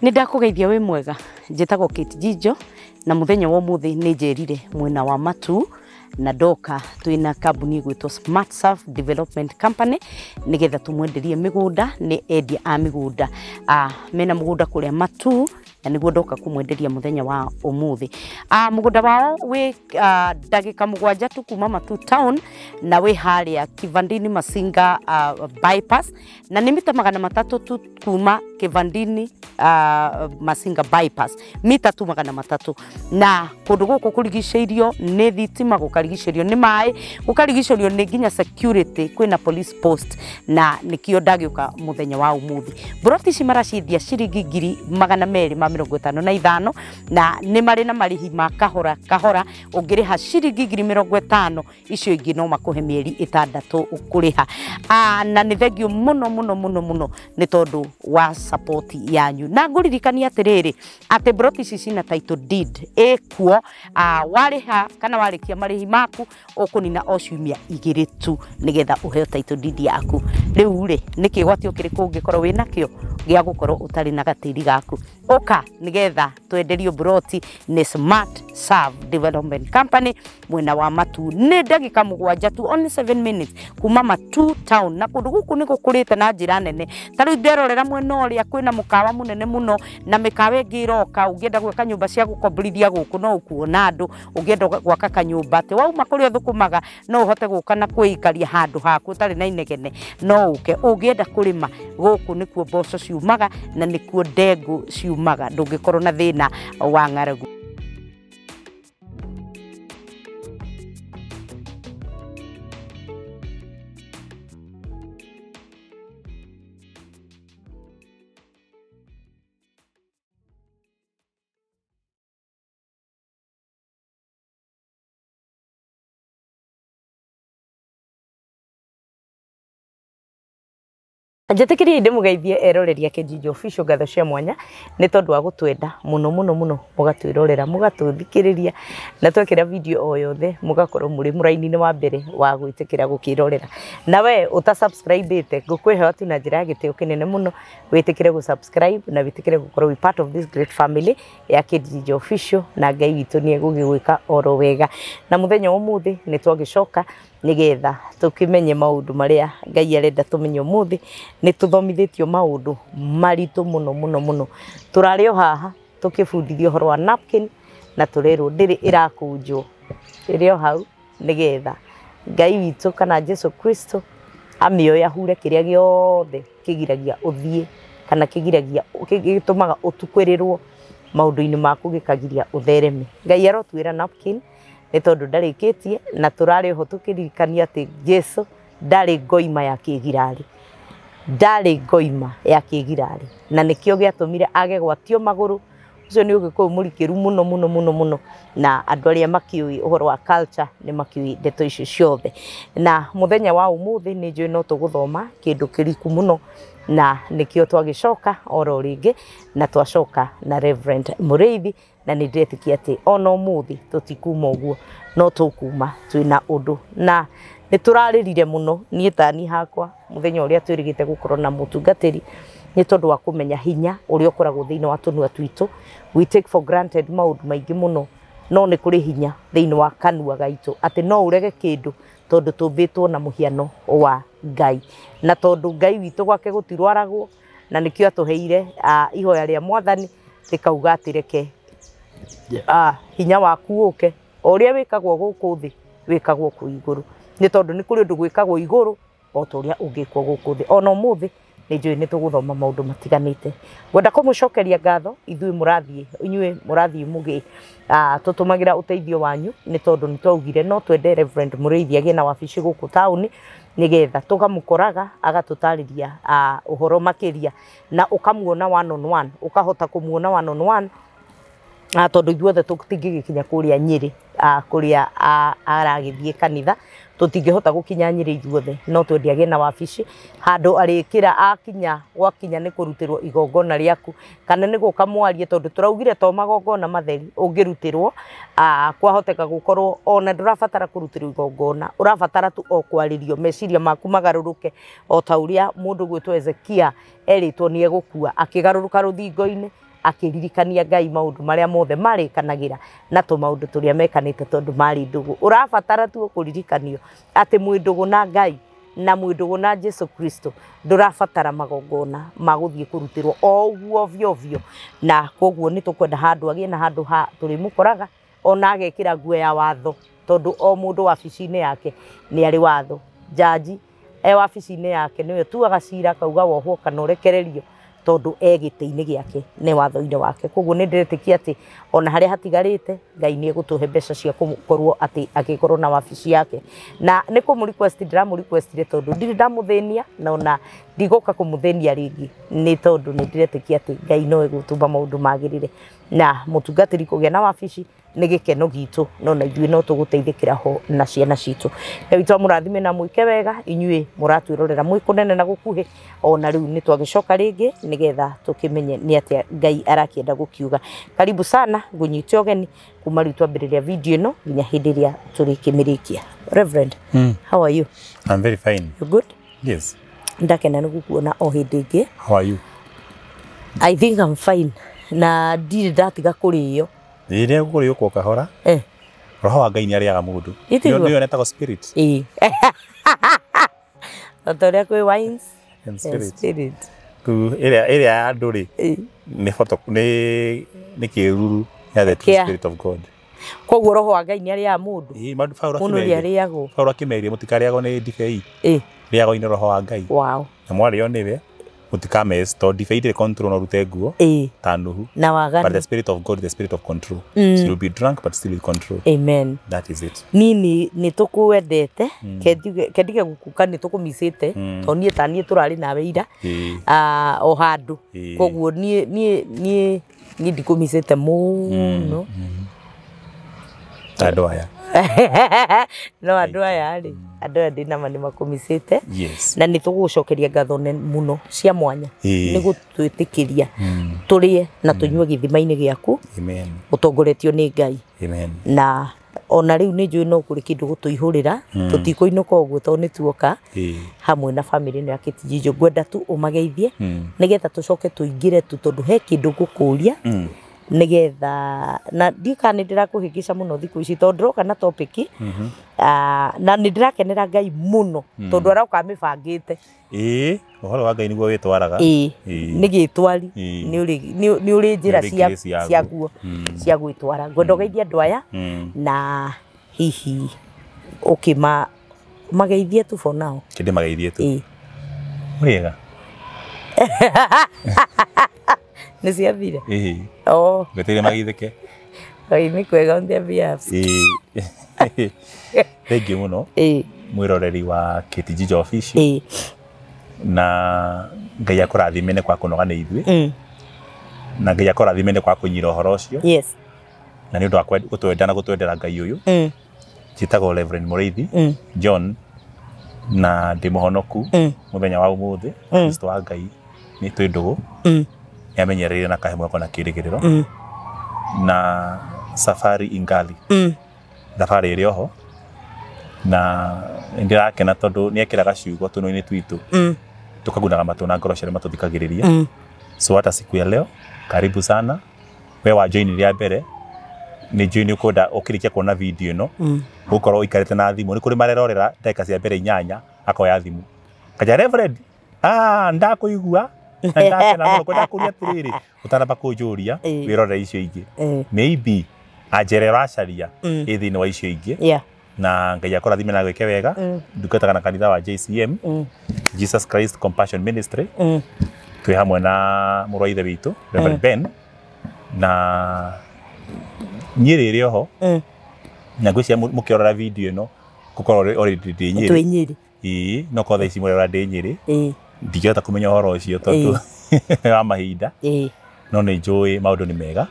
Nĩ ndakũgeithia wĩ mwega, njĩtagwo Kate Njijo na mũthenya wa ũmũthĩ nĩ njerire mwena wa Matuu na ndoka twĩna kambuni ĩgwĩtwo Smart Surf Development Company nĩgetha tũmwenderie mĩgũnda. Nĩ endia a mĩgũnda, mena mũgũnda kũrĩa Matuu na nĩguo ndoka kũmwenderia mũthenya wa ũmũthĩ. Mũgũnda wao wĩ ndagĩka 7 tu kuma Matuu town na wĩ harĩa Kivandini Masinga bypass, na nĩ mita 300 tu kuma Kivandini Masinga bypass, mita tu 300. Na kũndũ gũkũ kũrigicĩirio nĩ thitima, gũkarigicĩrio nĩ maĩ, gũkarigicĩrio nĩ nginya security, kwĩna police post, na nĩkĩo ndagĩũka mũthenya wa ũmũthĩ. Mburoti ici maraciendia ciringi 255,000 na nĩ marĩ na marĩhi ma kahora kahora. Ũngĩrĩha ciringi 50,000, icio ingĩ no makũhe mĩeri 6 ũkũrĩha. Na nĩ thengio mũno mũno mũno mũno nĩ tondũ wa support yanyu, na ngũririkania atĩrĩrĩ atĩ mburoti ici cina title deed ĩkuo. Warĩha kana warĩkia marĩhi maku ũkũnina o ciumia 2 tu nĩgetha ũheo title deed yaku. Rĩu rĩ, nĩ kĩgwatio kĩrĩkũ ũngĩkorwo wĩnakĩo gĩa gũkorwo ũtarĩ na gatĩri gaku? Ũka nĩgetha twenderio mburoti nĩ Smart Serve Development Company mwena wa Matuu. Nĩ ndagĩka 7 tu, only 7 minutes kuma Matuu town, na kũndũ gũkũ nĩ gũkũrĩte na njĩra nene. Ta rĩu nderorera mwena ũrĩa kwĩna mũkawa mũnene mũno na mĩkawa ĩngĩ ĩroka. Ũngĩenda gwaka nyũmba cia gũkomborithia gũkũ no ũkuona andũ, ũngĩenda gwaka kanyũmba atĩ wauma kũrĩa ũthũkũmaga no ũhote gũka na kwĩikaria handũ haku ũtarĩ na inegene, no ũke. Ũngĩenda kũrĩma gũkũ nĩkuo mboco ciumaga na nĩkuo ndengũ ciumaga, ndũngĩkorwo na thĩna wa ng'aragu. Njĩtĩkĩrie ndĩmũgeithie eroreria Kĩnjinjo Official ngatho cia mwanya nĩ tondũ wa gũtwenda mũno mũno mũno, mũgatwĩrorera, mũgatũthikĩrĩria, na twekĩra video o yothe mũgakorwo mũrĩ mũraini-inĩ wa mbere wa gwĩtĩkĩra gũkĩrorera. Na we ũta subscribe-ĩte, ngũkwĩhoya tu na njĩra ya gĩtĩo kĩnene mũno wĩtĩkĩre gũ subscribe na wĩtĩkĩre gũkorwo wĩ part of this great family ya Kĩnjinjo Official, na Ngai witũ nĩ egũgĩgwĩka oro wega. Na mũthenya wa ũmũthĩ nĩ twagĩcoka nĩgetha tũkĩmenye maũndũ marĩa Ngai arenda tũmenye ũmũthĩ. Nĩ tũthomithĩtio maũndũ maritũ mũno mũno mũno. Tũrarĩ o haha tũkĩbundithio ũhoro wa napkin na tũrerwo ndĩrĩ ĩrakũnjwo, ĩrĩ o hau nĩgetha Ngai witũ kana Jesu Kristo amĩoye ahure kĩrĩa gĩothe kĩgiragia ũthiĩ kana kĩgiragia gĩtũmaga ũtukwĩrĩrwo maũndũ-inĩ maku, gĩkagiria ũthereme. Ngai arotwĩra napkin nĩ tondũ ndarĩkĩtie, na tũrarĩ oho tũkĩririkania atĩ Jesu ndarĩ ngoima ya kĩgirarĩ, ndarĩ ngoima ya kĩgirarĩ, na nĩkĩo gĩatũmire age gwatio magũrũ. Ũcio nĩ ũgĩkũyũ mũrikĩru mũno mũno mũno mũno, na andũ arĩa makĩũĩ ũhoro wa culture nĩ makĩũĩ ndeto icio ciothe. Na mũthenya wa ũmũthĩ nĩ njũĩ no tũgũthoma kĩndũ kĩriku mũno, na nĩkĩo twagĩcoka oro rĩngĩ, na twacoka na Reverend Mũrĩithi, na nĩ ndĩretĩkia atĩ ona ũmũthĩ tũtikuma ũguo, no tũkuma twĩna ũndũ. Na nĩ tũrarĩrire mũno niĩ tani hakwa mũthenya ũrĩa twĩrĩgĩte gũkorwo na mũtungatĩri, nĩ tondũ wa kũmenya hinya ũrĩa ũkoragwo thĩinĩ wa tũnua twitũ. We take for granted maũndũ maingĩ mũno, no nĩ kũrĩ hinya thĩinĩ wa kanua gaitũ atĩ no ũrege kĩndũ tondũ tũmbĩtwo na mũhiano wa Ngai, na tondũ Ngai witũ gwake gũtirwaragwo, na nĩkĩo atũheire ihoya rĩa Mwathani rĩkauga atĩ reke hinya waku ũke, o ũrĩa wĩkagwo gũkũ thĩ wĩkagwo kũu igũrũ, nĩ tondũ nĩ kũrĩ ũndũ gwĩkagwo igũrũ o ta ũrĩa ũngĩkwo gũkũ thĩ. Ona ũmũthĩ nĩ njũĩ nĩ tũgũthoma maũndũ matiganĩte. Ngwenda kũmũcokeria ngatho ithuĩ mũrathiĩ, inyuĩ mũrathiĩ mũgĩ tũtũmagĩra ũteithio wanyu, nĩ tondũ nĩ twaugire no twende Reverend Mũrĩithi agĩe na wabici gũkũ taũni nĩgetha tũkamũkoraga agatũtarĩria ũhoro makĩria, na ũkamuona one on one, ũkahota kũmuona one on one, tondũ ithuothe tũtingĩgĩkinya kũrĩa Nyĩrĩ, kũrĩa aragĩthiĩ kanitha, tũtingĩhota gũkinya Nyĩrĩ ithuothe, no twende agĩe na wabici handũ arĩkĩra akinya gwakinya nĩ kũrutĩrwo igongona rĩaku kana nĩ gũka mwarie, tondũ tũraugire to magongona matheri ũngĩrutĩrwo, kwahoteka gũkorwo ona ndũrabatara kũrutĩrwo igongona, ũrabatara tu o kwarĩrio meciria maku magarũrũke, o ta ũrĩa mũndũ gwĩtwo Ezekia erĩtwo nĩ egũkua akĩgarũrũka rũthingo-inĩ Akĩririkania Ngai maũndũ marĩa mothe marĩkanagĩra na tũmaũndũ tũrĩa mekanĩte tondũ marĩ ndũgũ. Ũrabatara tu kũririkanio atĩ mwĩ ndũgũ na Ngai na mwĩ ndũgũ na Jesu Kristo, ndũrabatara magongona ma gũthiĩ kũrutĩrwo o ũguo ovyo ovyo. Na koguo nĩ tũkwenda handũ agĩe na handũ ha tũrĩmũkoraga ona agekĩra nguo ya watho, tondũ o mũndũ wabici-inĩ yake nĩ arĩ watho. Jaji e wabici-inĩ yake nĩwe tuaga cira akauga wohwo kana ũrekererio, tondũ e gĩtĩ-inĩ gĩake nĩ watho-inĩ wake. Koguo nĩ ndĩretĩkia atĩ ona harĩa hatigarĩte Ngai nĩ egũtũhe mbeca cia gũkorwo atĩ agĩkorwo na wabici yake. Na nĩ kũmũ request ndĩramũ requestire tondũ ndirĩ ndamũthĩnia na ona ndigũka kũmũthĩnia rĩngĩ, nĩ tondũ nĩ ndĩretĩkia atĩ Ngai no egũtũma maũndũ magĩrĩre. Na mũtungatĩri kũgĩa na wabici nĩ gĩkeno gitũ, no na ithuĩ no tũgũteithĩkĩra ho na ciana citũ. Ngai witũ amũrathime na mwĩke wega inyuĩ mũratwĩrorera mwĩ kũnene na gũkuhĩ. Ona rĩu nĩ twagĩcoka rĩngĩ nĩgetha tũkĩmenye nĩ atĩa Ngai arakĩenda gũkiuga. Karibu sana, ngũnyite ũgeni kuma rĩu twambĩrĩria video ĩno nginya hĩndĩ ĩrĩa tũrĩkĩmĩrĩkia. Reverend, how are you? I'm very fine. You good? Yes. Ndakena nĩ gũkuona o hĩndĩ ĩngĩ. How are you? I think I'm fine. Na ndirĩ ndatiga kũrĩo. Rĩrĩa gũkũrĩo kwa kahora, roho wa Ngai nĩ arĩaga mũndũ. Nĩyo netagwo spirit. Ĩĩ. O ta ũrĩa kwĩ wines and spirit. Spirit. Ĩrĩa ya andũ rĩ, nĩ photo nĩ kĩruru ya the true spirit of God. Koguo roho wa Ngai nĩ arĩaga mũndũ. Ĩĩ, mũndũ nĩ arĩagwo. Paũlũ akĩmeria mũtikarĩagwo nĩ ndibei. Ĩĩ. Rĩagwo nĩ roho wa Ngai. Wow. Na mwarĩo nĩwe mũtikamess, tondũ ndibei ndĩrĩ control no ũrute nguo ta Nuhu. Na waganu. But the spirit of God is the spirit of control. So you'll be drunk but still with control. Amen. That is it. Nini nĩ tũkwendete, kendige gũkuka nĩ tũkũmicĩte, tondũ niĩ ta niĩ tũrarĩ nawe ira o handũ. Koguo niĩ niĩ niĩ niĩ ndikũmicĩte mũno. Ta andũ aya. No andũ aya rĩ, andũ aya ndĩnama nĩ makũmicĩte. Yes. Na nĩ tũgũcokeria ngatho mũno cia mwanya nĩ gũtwĩtĩkĩria tũrĩe na tũnyue gĩthima-inĩ gĩaku. Amen. Ũtongoretio nĩ Ngai. Amen. Na ona rĩu nĩ njũĩ no kũrĩ kĩndũ gũtũihũrĩra, tũtikũinũka ũguo tondũ nĩ tuoka hamwe na family ĩno ya Kĩtijijũ. Ngwenda tu ũmageithie nĩgetha tũcoke tũingĩre tu, tondũ he kĩndũ ngũkũria nĩgetha na ndiũĩ kana nĩ ndĩrakũhĩngĩca mũno thikũ ici tondũ ndĩroka na topic na nĩ ndĩrakenera Ngai mũno tondũ aroka amĩbangĩte. Ĩĩ, ũhoro wa Ngai nĩguo wĩtwaraga. Ĩĩ, nĩ gĩtwari, nĩ ũrĩ njĩra ciaguo cia gwĩtwara. Ngwenda ũgeithie andũ aya na hihi ũkĩma mageithie tu for now. Kĩndĩ mageithie tu. Ĩĩ. Mũrĩega? Nĩ ciathire? Ĩĩ. Oh. Ngwetereire mageithĩke. Ngai nĩ kwega on their behalf. Ĩĩ. Thengiũ mũno. Ĩĩ. Mwĩroreri wa Kĩtijijũ Official. Ĩĩ. Na Ngai akũrathime nĩ kwa kũnoga nĩ ithuĩ. Na Ngai akũrathime nĩ kwa kũnyira ũhoro ũcio. Yes. Na nĩ ũndũ wa gũtwenda na gũtwendera Ngai ũyũ. Njĩtagwo Reverend Mũrĩithi John na ndĩ mũhonoku mũthenya wa ũmũthĩ. Kristo wa Ngai nĩ twĩ ndũgũ. Nĩ amenyereire na kahe mwako na kĩrĩgĩrĩro. Na safari ingali. Thabarĩ ĩrĩ oho. Na ndĩrakena tondũ nĩ ekĩraga ciugo tũnua-inĩ twitũ. Tukagunaga matũ na ngoro cia arĩa matũthikagĩrĩria. So hata siku ya leo, karibu sana. We wa join rĩa mbere, nĩ njũĩ nĩ ũkwenda ũkĩrĩkia kuona video ĩno, ũgũkorwo ũikarĩte na thimũ. Nĩ kũrĩ marerorera ndagĩka cia mbere 8 akoya thimũ. Kaja Reverend, ndakũigua na ndakena mũno, kwenda kũria atĩrĩrĩ, ũtanamba kũnjũria, wĩrorere icio ingĩ. Maybe anjere ũracaria ĩ thĩinĩ wa icio ingĩ. Yeah. Na Ngai akũrathime na gwĩke wega. Ndungataga na kanitha wa JCM, Jesus Christ Compassion Ministry. Twĩ hamwe na mũrũ wa ithe witũ Reverend Ben. Na niĩ rĩrĩ oho, na ngwĩciria mũkĩrora video ĩno gũkorwo already ndĩ Nyĩrĩ. Twĩ Nyĩrĩ. Ĩĩ, no korwo thaa ici mũrerora ndĩ Nyĩrĩ. Ndingĩhota kũmenya ũhoro ũcio tondũ wa mahinda. No nĩ njũĩ maũndũ nĩ mega.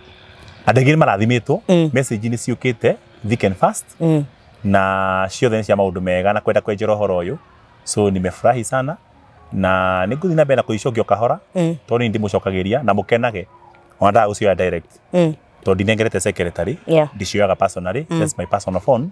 Andũ aingĩ nĩ marathimĩtwo, message nĩ ciũkĩte thick and fast. Na ciothe nĩ cia maũndũ mega na kwenda kwenjera ũhoro ũyũ. So nimefurahi sana na nĩ ngũthiĩ na mbere na kũicokia o kahora, tondũ nĩ ndĩmũcokagĩria na mũkenage. Ona ndaga gũcioya direct. Tondũ ndinengerete secretary, ndicioyaga personally, that's my personal phone.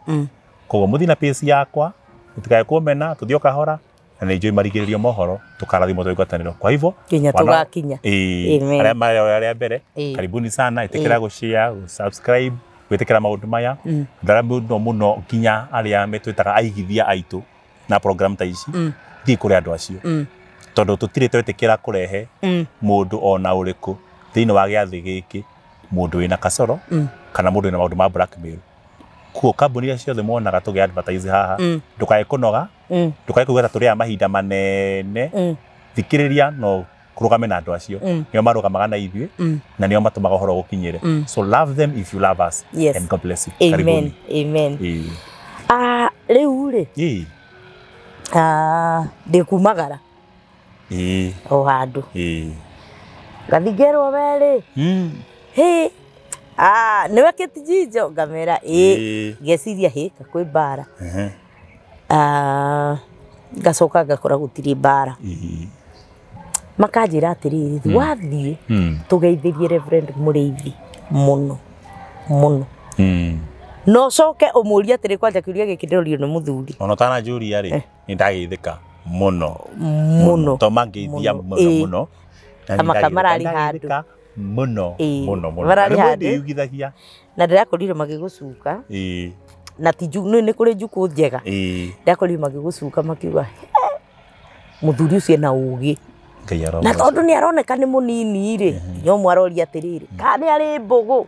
Koguo mũthiĩ na pace yakwa, mũtikae kũmena, tũthiĩ o kahora. Na nĩ njũĩ marigĩrĩrio mohoro tũkarathimwo twĩ ngwatanĩro. Kwa hivyo Nginya tũgakinya. Ĩĩ, arĩa marĩa mbere, karibuni sana, ĩtĩkĩra gũ-share, gũ-subscribe, gwĩtĩkĩra maũndũ maya. Andũ arĩa mũno mũno nginya arĩa metwĩtaga aigithia aitũ na program ta ici, thiĩ kũrĩ andũ acio. Tondũ tũtirĩ twetĩkĩra kũrehe mũndũ ona ũrĩkũ thĩinĩ wa gĩathĩ gĩkĩ, mũndũ wĩna kasoro kana mũndũ wĩna maũndũ ma blackmail. Kuo kambuni iria ciothe mwonaga tũgĩ advertise haha, ndũkae kũnoga, ndũkae kũigua ta tũrĩaga mahinda manene, thikĩrĩria no kũrũgame na andũ acio. Nĩo marũgamaga na ithuĩ na nĩo matũmaga ũhoro gũkinyĩre. So love them if you love us. Yes. And God bless you. Amen. Karibuni. Amen. Ĩĩ. Rĩu rĩ, Ĩĩ. ndĩ kumagara Ĩĩ. o handũ Ĩĩ. ngathi ngerwo we rĩ, hĩ, nĩwe Kĩtijinjo? Ngamera ĩĩ. Ĩĩ. Ngeciria hĩ, kakwĩ mbara. Ngacoka ngakora gũtirĩ mbara. Ĩĩ. Makanjĩra atĩrĩrĩ, wathiĩ tũgeithĩrie Reverend Mũrĩithi mũno mũno, no coke ũmũrie atĩrĩ, kwanja kĩũria gĩkĩ ndĩrorio nĩ mũthuri. Ona ũtananjũria rĩ, nĩ ndageithĩka mũno mũno to mangeithia Mũno. mũno Ĩĩ. mũno. Na Amaka nĩ mararĩ ndageithĩka handũ. mũno Ĩĩ. mũno mũno. Mararĩ Na nĩ handũ. ndĩyugithagia. Na ndĩrakorire magĩgũcuka Ĩĩ. na ti nĩ kũrĩ njukũ njega. Ĩĩ. Ndĩrakorire magĩgũcuka makiuga, mũthuri ũcio ena ũgĩ. Ngai Na arogoca. tondũ nĩ aroneka nĩ mũnini rĩ, nginya ũmwe aroria atĩrĩrĩ, kana nĩ arĩ mbũgũ?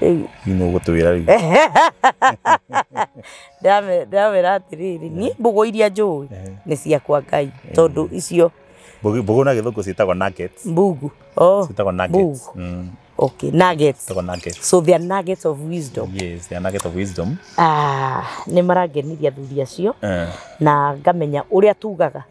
Rĩu Rĩu nĩ ũgũtwĩra rĩu. Ndĩramera atĩrĩrĩ, niĩ mbũgũ iria njũĩ nĩ ciakwa Ngai, tondũ icio Mbũgũ na gĩthũngũ ciĩtagwo nuggets. Mbugu. Oh, Ciĩtagwo nuggets. Mbugu. Okay, nuggets. Ciĩtagwo nuggets. So they are nuggets of wisdom. Yes, they are nugget of wisdom. Nĩ marangenirie athuri acio na ngamenya ũrĩa tugaga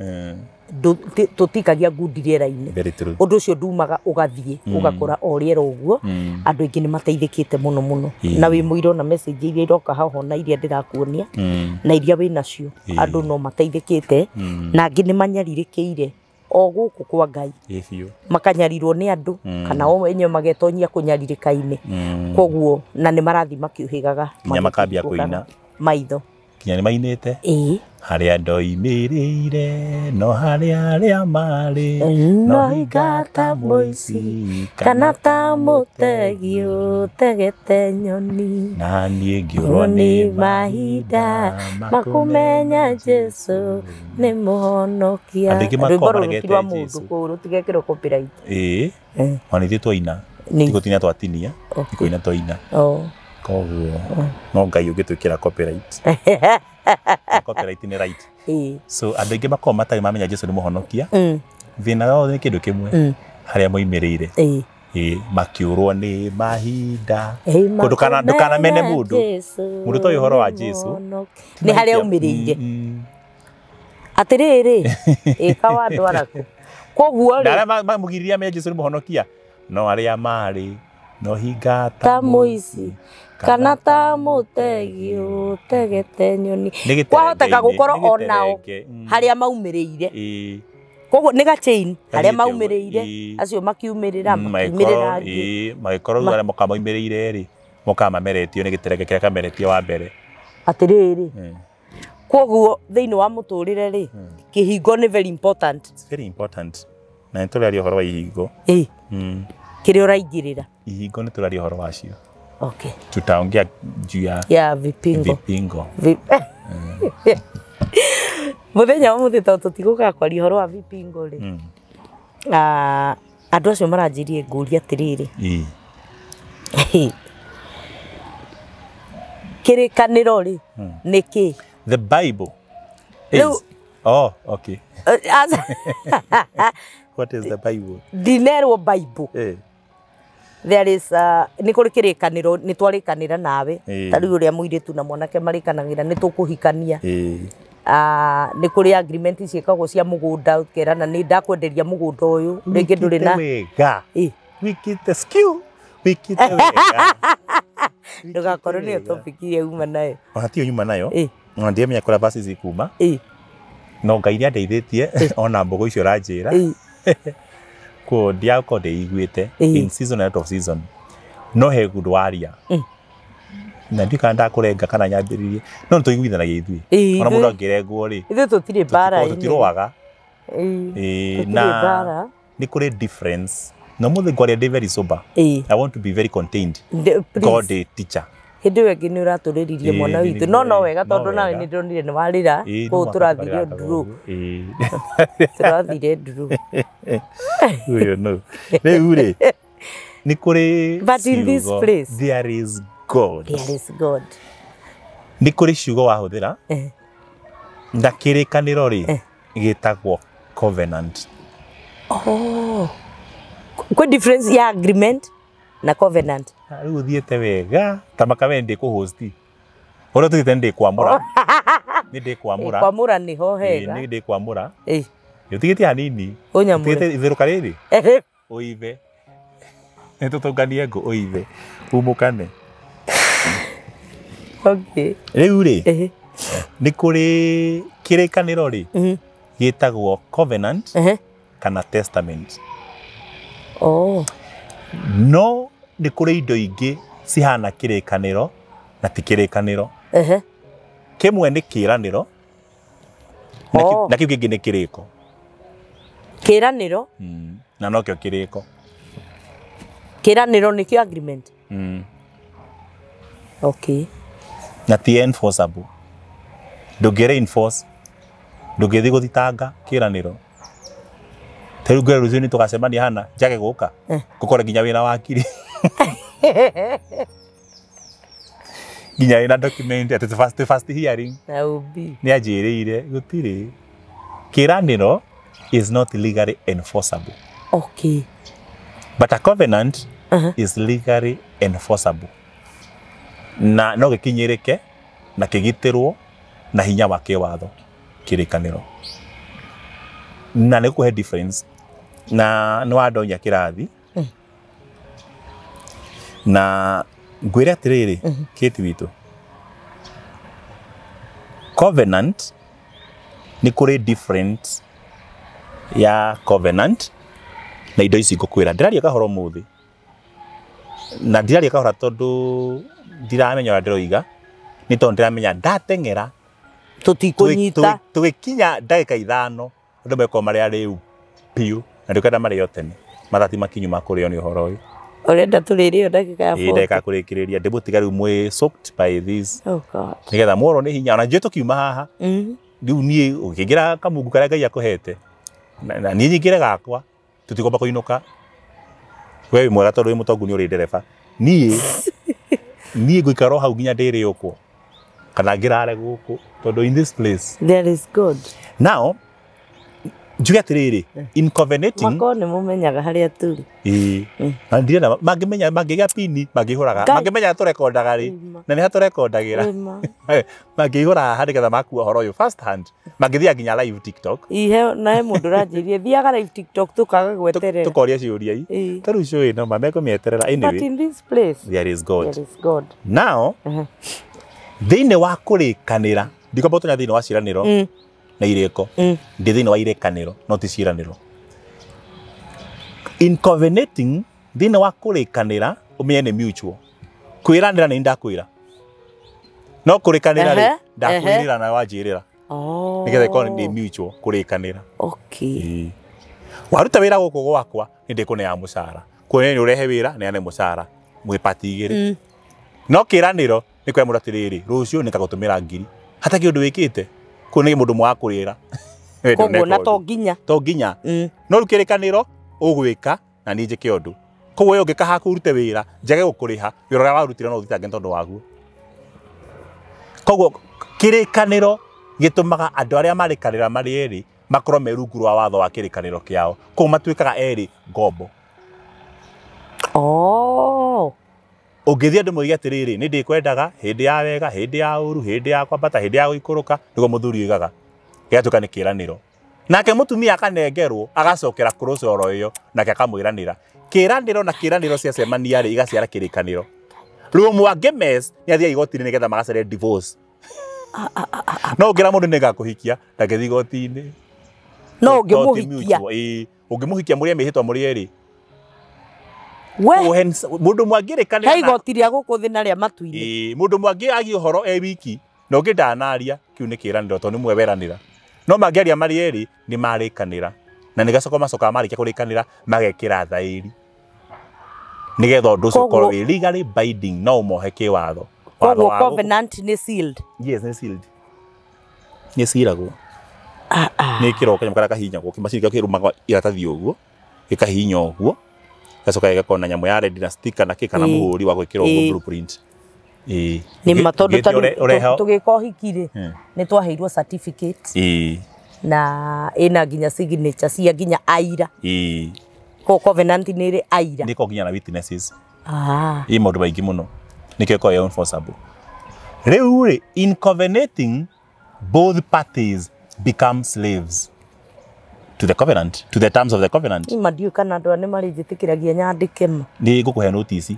tũtikagia ngundi rĩera-inĩ. Very true. Ũndũ ũcio ndumaga ũgathiĩ ũgakora o rĩera ũguo, andũ aingĩ nĩ mateithĩkĩte mũno mũno. Na wĩ mũiro na message iria iroka haho na iria ndĩrakuonia na iria wĩ nacio, andũ no mateithĩkĩte na angĩ nĩ manyarirĩkĩire o gũkũ kwa Ngai. Ĩĩ biũ. Makanyarirwo nĩ andũ kana o enyewe magetonyia kũnyarirĩka-inĩ. Koguo na nĩ marathiĩ makĩũhĩgaga Nginya makambia kũina. maitho. Nginya nĩ mainĩte. Ĩĩ. Harĩa ndoimĩrĩire no harĩa arĩa marĩ, no hinga ta mũici kana ta mũtegi ũtegete nyoni, na niĩ ngĩũrwo nĩ mahinda makũmenya Jesu nĩ mũhonokia. Andũ aingĩ Rwĩmbo makoragwo rũrũ ti maregete rwa mũndũ Jesũ. kũu rũtigekĩrwo copyright. Ĩĩ. Ona ithuĩ twaina Nĩ. ti gũtinia twatinia, Okay. nĩ kũina twaina. Oh. Koguo no Ngai ũngĩtwĩkĩra copyright. Na copyright nĩ right. Ĩĩ. So andũ aingĩ makoragwo matarĩ mamenya Jesu nĩ mũhonokia. Thĩna wao nĩ kĩndũ kĩmwe, harĩa moimĩrĩire. Ĩĩ. Ĩĩ, makĩũrwo nĩ mahinda. Ĩĩ, Ndũkanamene makũmenya mũndũ. Jesũ Mũndũ ũtoĩ ũhoro wa nĩ Jesũ. mũhonokia. Nĩ harĩa aumĩrĩire. Atĩrĩrĩ, ĩka wa andũ araku. Koguo Na rĩ, arĩa mamũgiririe amenye Jesu nĩ mũhonokia, no arĩa marĩ no hinga ta mũici kana ta mũtegi ũtegete nyoni. Nĩ gĩterenge-inĩ, Kwahoteka gũkorwo nĩ onao gĩterenge, harĩa maumĩrĩire. Ĩĩ. Koguo nĩ ga chain harĩa Gathiĩte ũguo, maumĩrĩire, ĩĩ. acio makiumĩrĩra, makiumĩrĩra angĩ. Ĩĩ, magĩkorwo rĩu arĩa moka moimĩrĩire rĩ, mokaga mameretio nĩ gĩterenge kĩrĩa kameretio wa mbere. Atĩrĩrĩ, koguo thĩinĩ wa mũtũrĩre rĩ, kĩhingo nĩ very important. It's very important. Na nĩ tũraria ũhoro wa ihingo. Ĩĩ. Kĩrĩa ũraingĩrĩra. Ihingo nĩ tũraria ũhoro wacio. Okay. Tutaongea juu ya Ya vipingo. vipingo. Mũthenya wa mũthĩ tondũ tũtigũkaga kwaria ũhoro wa vipingo rĩ, andũ acio maranjĩrie ngũria atĩrĩrĩ, Ĩĩ. Kĩrĩkanĩro rĩ nĩ kĩ? The Bible is Rĩu- Oh, okay. What is the Bible? Ndinerwo Bible. There is nĩ kũrĩ kĩrĩkanĩro, nĩ twarĩkanĩra nawe. Ta rĩu ũrĩa mũirĩtu na mwanake marĩkanagĩra nĩ tũkũhikania. Nĩ kũrĩ agreement ciĩkagwo cia mũgũnda, ũkerana nĩ ndakwenderia mũgũnda ũyũ, rĩngĩ ndũrĩ na Wĩkĩte wega. Ĩĩ. Wĩkĩte skill. Wĩkĩte wega. Ndũgakorwo nĩyo topic ĩrĩa uma nayo. Ona tiyo nyuma nayo. Ĩĩ. Ona ndiamenya kũrĩa verses ikuma. Ĩĩ. No Ngai nĩ andeithĩtie ona mbũgũ icio ũranjĩra. Ĩĩ. Kuo ndiakorwo ndĩiguĩte Ĩĩ. in season and out of season. No he ũndũ waria. Na ndiũ kana ndakũrenga kana nyambĩrĩrie no nĩtũiguithanagia ithuĩ ona mũndũ angĩrengwo rĩ ithuĩ tũtirĩ mbara tũtirũaga na nĩ kũrĩ difference na mũthĩ ngwaria ndĩ very sober. I want to be very contained. God a teacher. Hĩndĩ ĩyo ĩngĩ nĩ ũratũrĩririe mwana witũ no no wega tondũ nawe nĩ ndonire nĩ warĩra kũu tũrathire nduru tũrathire nduru ũyũ no rĩu rĩ nĩ kũrĩ but in this place there is God. There is God. Nĩ kũrĩ ciugo wahũthĩra na kĩrĩkanĩro rĩ gĩtagwo covenant. Oh, kwĩ difference ya agreement na covenant. Rĩu ũthiĩte wega ta makawe ndĩ kũhosti ũrĩa tũthiĩte ndĩ kwamũra nĩ ndĩ kwamũra kwamũra nĩho hega nĩ ndĩ kwamũra ũtigĩtie hanini ũnyamũre ũtigĩte itherũka rĩrĩ ũive nĩ tũtũnganie ngũ ũive umũkane. Okay. Rĩu rĩ nĩ kũrĩ kĩrĩkanĩro rĩ gĩtagwo covenant kana testament. Oh. No nĩ kũrĩ indo ingĩ cihana kĩrĩkanĩro na ti kĩrĩkanĩro. Kĩmwe nĩ kĩranĩro na kĩu kĩngĩ nĩ kĩrĩko. Kĩranĩro na nokĩo kĩrĩko. Kĩranĩro nĩkĩo agreement. Okay. Na ti enforceable. Ndũngĩre enforce, ndũngĩthiĩ gũthitanga kĩranĩro. Ta rĩu ngwĩra rũciũ nĩ tũgacemania hana njage gũka ngũkore nginya wĩna wakiri nginya wĩna document atĩ first hearing na ubi nĩ anjĩrĩire gũtirĩ. Kĩranĩro is not legally enforceable. Okay. But a covenant is legally enforceable. Na no gĩkinyĩrĩke na kĩgitĩrwo na hinya wa kĩwatho kĩrĩkanĩro. Na nĩ gũkũhe difference na nĩ wandonya kĩrathi na ngwĩre atĩrĩrĩ Kate witũ, covenant nĩ kũrĩ difference ya covenant na indo ici ngũkwĩra. Ndĩraria kahora ũmũthĩ na ndiraria kahora tondũ ndiramenya ũrĩa ndĩroiga, nĩ tondũ ndĩramenya ndateng'era tũtikũnyita tũgĩkinya ndagĩka ithano andũ mekorwo marĩ arĩu biũ na ndĩkwenda marĩo tene mathati makinyu ma kũrĩo nĩ ũhoro ũyũ. Ũrenda tũrĩrĩo ndagĩka ya 40 ndagĩka ya kũrĩkĩrĩria ndĩmũtiga rĩu mwĩ soaked by this. Oh God. Nĩgetha mworwo nĩ hinya ona njũĩ tũkiuma haha rĩu niĩ ũkĩingĩra kamungu karĩa Ngai akũhete na niĩ nyingĩre gakwa tũtigomba kũinũka. We wĩ mwega tondũ wĩ mũtongu nĩ ũrĩ ndereba. Niĩ ngũikara o hau nginya ndĩrĩũkwo kana ngĩrare gũkũ tondũ in this place there is God. Now njuge atĩrĩrĩ in covenanting makorwo nĩ mũmenyaga harĩa tũrĩ. Ĩĩ na ndirenda mangĩmenya mangĩgĩa pini mangĩihũraga mangĩmenya tũrekondaga rĩ na nĩ ha tũrekondagĩra mangĩihũra haha nĩgetha makua ũhoro ũyũ first hand mangĩthiaga nginya live TikTok. Ihe na he mũndũ ũranjĩrire thiaga live TikTok tũkaga gweterera tũkoria ciũria i ta rĩu cũĩ no mamekũmĩeterera. Anyway, but in this place there is God. There is God. Now thĩinĩ wa kũrĩkanĩra ndikwamba gũtonya thĩinĩ wa ciĩranĩro na irĩko ndĩ thĩinĩ wa irĩkanĩro no ti ciĩranĩro. In covenanting thĩinĩ wa kũrĩkanĩra ũmenye nĩ mutual. Kwĩranĩra nĩ ndakwĩra no kũrĩkanĩra rĩ ndakwĩrĩra na wanjĩrĩra nĩgetha ĩkorwo nĩ mutual kũrĩkanĩra. Okay. Waruta wĩra gũkũ gwakwa nĩ ndĩkũneaga mũcara kuona nĩ ũrehe wĩra neane mũcara mwĩ pati igĩrĩ no kĩranĩro nĩ kwĩra mũndũ atĩrĩrĩ rũciũ nĩ ngagũtũmĩra ngiri hatakĩ ũndũ wĩkĩte kũu nĩ mũndũ mwakũrĩra koguo na to nginya to nginya no rĩu kĩrĩkanĩro ũgwĩka na niĩ njĩke ũndũ koguo we ũngĩka haku ũrute wĩra njage gũkũrĩha wĩra ũrĩa warutire no ũthitange tondũ waguo. Koguo kĩrĩkanĩro gĩtũmaga andũ arĩa marĩkanĩra marĩ erĩ makorwo me rungu rwa watho wa kĩrĩkanĩro kĩao koguo matuĩkaga erĩ ngombo. Oh. Ũngĩthiĩ andũ moige atĩrĩrĩ nĩ ndĩkwendaga hĩndĩ ya wega hĩndĩ ya ũru hĩndĩ ya kwambata hĩndĩ ya gũikũrũka nĩguo mũthuri oigaga gĩgatuĩka nĩ kĩranĩro nake mũtumia akanengerwo agacokera kũrũca oro ĩyo nake akamwĩranĩra kĩranĩro na kĩranĩro ciacemania rĩ igaciara kĩrĩkanĩro. Rĩu mwangĩmes nĩ athiaga igoti-inĩ nĩgetha magacere divorce. No ũngĩra mũndũ nĩ ngakũhikia ndangĩthiĩ igoti-inĩ no ũngĩmũhikia ũngĩmũhikia mũrĩe mĩhĩtwa mũrĩ erĩ We Mundu mwangĩrĩkanĩra he igoti rĩa gũkũ thĩ na rĩa matu-inĩ. Ĩĩ, mundu mwangĩ agie ũhoro e wiki na ũngĩ ndanaria kĩu nĩ kĩranĩro tondũ nĩ mwe weranĩra. No mangĩaria marĩ erĩ nĩ marĩkanĩra na nĩ gacoka macokaga marĩkia kũrĩkanĩra magekĩra thaĩri nĩgetha ũndũ ũcio ũkorwo wĩ legally binding no ũmohe kĩwatho. Koguo covenant nĩ sealed. Yes, nĩ sealed. Nĩ ciragwo. Nĩ kĩroko kanyamũ karĩa kahihinyagwo kĩmacini kĩrĩa kĩrũmaga iratathi ũguo gĩkahihinya ũguo gacoka gĩgakorwo na nyamũ ya red na sticker na kĩ kana mũhũri wa gwĩkĩra ũguo blueprint. Ĩĩ. Nĩ ma tondũ tũgĩka ũhiki rĩ nĩ twaheirwo certificate. Ĩĩ. Na ĩna nginya signature cia nginya aira. Ĩĩ. Ko covenant nĩ ĩrĩ aira. Nĩ nginya na witnesses. Ĩ maũndũ maingĩ mũno. Nĩkĩo ĩkoragwo enforceable. Rĩu rĩ, in covenanting both parties become slaves to the covenant, to the terms of the covenant. Ima ndiũĩ kana andũ aya nĩ marĩnjĩtĩkĩragia nyandĩke ma. Nĩ ngũkũhe notice.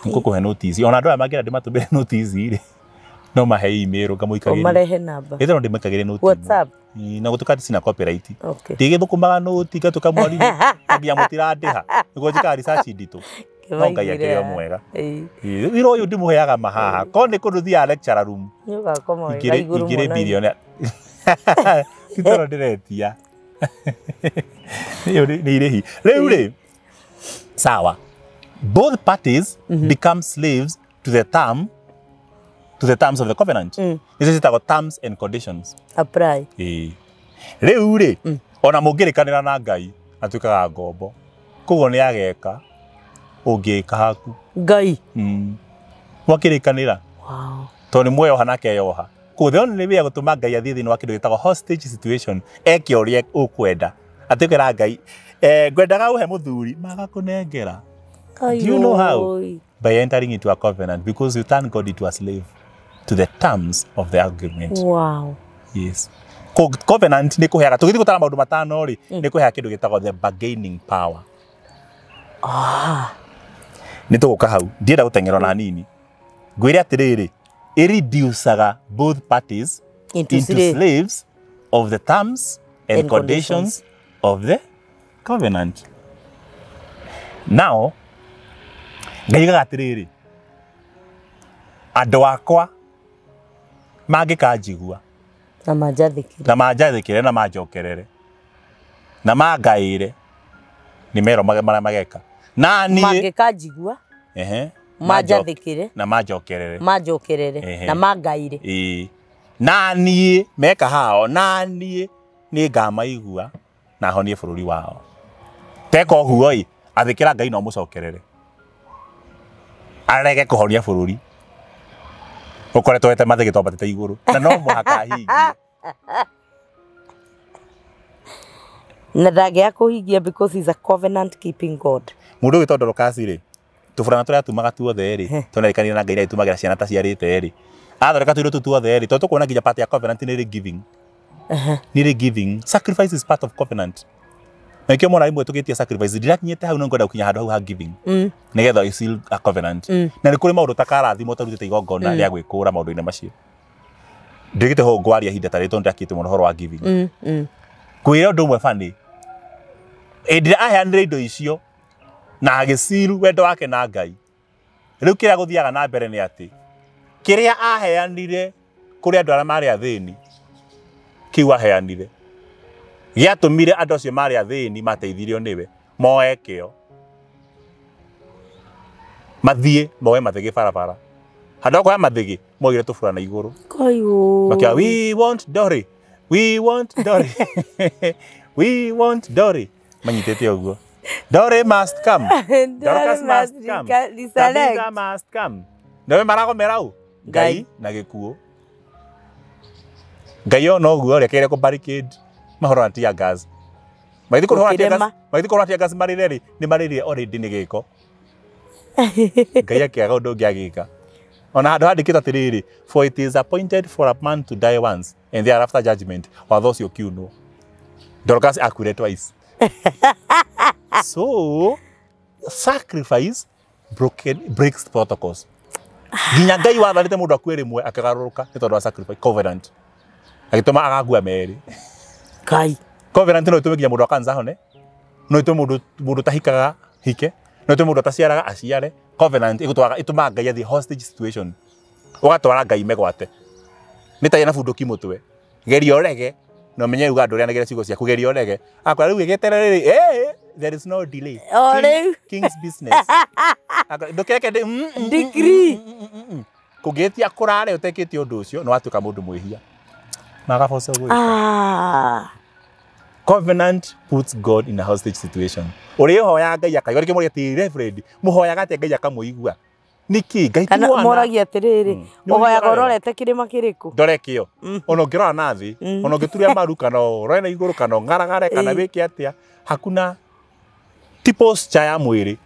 Ngũkũhe notice. Ona andũ aya mangĩenda ndĩmatũmĩre notice rĩ, no mahe email ngamũikagĩria. Ũmarehe namba. Ĩthe no ndĩmũikagĩrie note. WhatsApp. Na gũtuĩka cina copyright. Okay. Ndigĩthũkũmaga note ngatuĩka mwarimũ nginya mũtirandĩha. Nĩguo njĩkaga research nditũ. No Ngai akĩrĩ o mwega. Wĩra ũyũ ndĩmũheaga mahaha. Korwo nĩ kũndũ thiaga lecture room. Nĩ ũgakoma wega igũrũ mũno. Ingĩrĩ billionaire. Ti tondũ ndĩretia. Nĩ irĩhi. Rĩu rĩ, sawa. Both parties become slaves to the term, to the terms of the covenant. Nĩcio ciĩtagwo terms and conditions. Apply. Ĩĩ. Rĩu rĩ, ona mũngĩrĩkanĩra na Ngai atuĩkaga ngombo. Koguo nĩ ageka ũngĩka haku. Ngai. Mwakĩrĩkanĩra. Wow. Tondũ nĩ mweyoha na akeyoha. Koguo the only way ya gũtũma Ngai athiĩ thĩinĩ wa kĩndũ gĩtagwo hostage situation eke ũrĩa ũkwenda. Atuĩke Ngai, ngwendaga ũhe mũthuri magakũnengera. Do you know how? By entering into a covenant, because you turn God into a slave to the terms of the agreement. Wow. Yes. Covenant nĩ kũheaga tũgĩthiĩ gũtara maũndũ matano rĩ, nĩ kũheaga kĩndũ gĩtagwo the bargaining power. Nĩ tũgũka hau, ndienda gũteng'era ona hanini. Ngwĩre atĩrĩrĩ, ĩreducaga both parties into slaves of the terms and conditions of the covenant. Now, Ngai oigaga atĩrĩrĩ, andũ akwa mangĩkanjigua na manjathĩkĩre, na manjathĩkĩre na manjokerere na mangaĩre, nĩ mero marĩa mageka. Na niĩ mangĩkanjigua, manjathĩkĩre na manjokerere, manjokerere na mangaĩre. Ĩĩ. Na niĩ meka hao, na niĩ nĩ ngamaigua na honie bũrũri wao. Teka ũguo ĩ, athĩkĩra Ngai no mũcokerere. Arege kũhonia bũrũri ũkoretwo wete mathĩgĩ twambatĩte igũrũ na no mũhaka ahingie. Na ndangĩaga kũhingia because he's a covenant keeping God. Mũndũ ũgĩtwo Dorcas rĩ, tũburana tũrĩa atumaga tuothe rĩ, tũnarĩkanire na Ngai na ĩtumagĩra ciana ta ciarĩte rĩ, athondeka tũindo tũu tuothe rĩ, tondũ tũkuona nginya part ya covenant nĩ ĩrĩ giving. Nĩ ĩrĩ giving. Sacrifice is part of covenant. Na ikio mwana imwe tugitie sacrifice ndirakinyite hau no ngwenda gukinya handu hau ha giving nigetha I seal a covenant. Na nĩ kũrĩ maũndũ ta karathimo tarutĩte igongona rĩa gwĩkũra maũndũ-inĩ macio. Ndigĩte ho ngwaria ihinda ta rĩrĩ tondũ ndakĩte mũno ũhoro wa giving. Kwĩra ũndũ ũmwe bani, hĩndĩ ĩrĩa aheanire indo icio na agĩciru wendo wake na Ngai, rĩu kĩrĩa gũthiaga na mbere nĩ atĩ kĩrĩa aheanire kũrĩ andũ arĩa marĩ athĩni, kĩu aheanire gĩatũmire andũ acio marĩ athĩni mateithirio nĩwe moe kĩo mathiĩ moe mathĩgĩ barabara. Handũ ha kuoya mathĩgĩ moigire tũburana igũrũ. Makiuga we want Dory, we want Dory, we want Dory. Manyitĩte ũguo, Dory must come, Dorcas must come, Tabitha must come. Nawe maragomera ũ Ngai na gĩkuũ. Ngai ona ũguo rekeire kũ barricade mahoro na tear gas. Magĩthiĩ kũhũra tear gas, magĩthiĩ kũhũra tear gas marĩre rĩ, nĩ marĩrire already nĩ gĩko. Ngai akĩaga ũndũ ũngĩ agĩka. Ona handũ handĩkĩtwo atĩrĩrĩ, for it is appointed for a man to die once and thereafter judgment. Watho ũcio ũkiunwo. Dorcas akuire twice. So sacrifice breaks protocols. Nginya Ngai wathanĩte mũndũ akue rĩmwe akĩgarũrũka nĩ tondũ wa sacrifice covenant. Agĩtũma agakua merĩ. Ngai. Covenant no ĩtũme nginya mũndũ wa cancer ahone, no ĩtũme mũndũ ũtahikaga hike, No tũ mũndũ ataciaraga aciare. Covenant ĩgũtwara ĩtũmaga Ngai athiĩ hostage situation. Ũgatwara Ngai megwate. Nĩ ta na bunduki mũtwe. Geria ũrege na ũmenye uga andũ ũrĩa anegere ciugo ciaku geria ũrege. Akora rĩu gĩeterere rĩ, eh, there is no delay. O rĩu. King's business. Ndũkeke Degree. Kũngĩtia kũrare ũtekĩte ũndũ ũcio nĩ watuĩka mũndũ mwĩhia. Magaboco gwĩka. Covenant puts God in a hostage situation. Ũrĩhoya Ngai akaigua rĩngĩ mũrĩa ti Reverend, mũhoyaga atĩa Ngai akamũigua. Nĩkĩ Ngai ti Kana mwana. moragia atĩrĩrĩ, ũhoyaga ũrorete kĩrĩma kĩrĩkũ? Ndore kĩo. Ona ũngĩrora na thĩ, ona ũngĩturia maru kana ũrore na igũrũ kana ũngaragare kana wĩke atĩa, hakuna ti posture ya mwĩrĩ,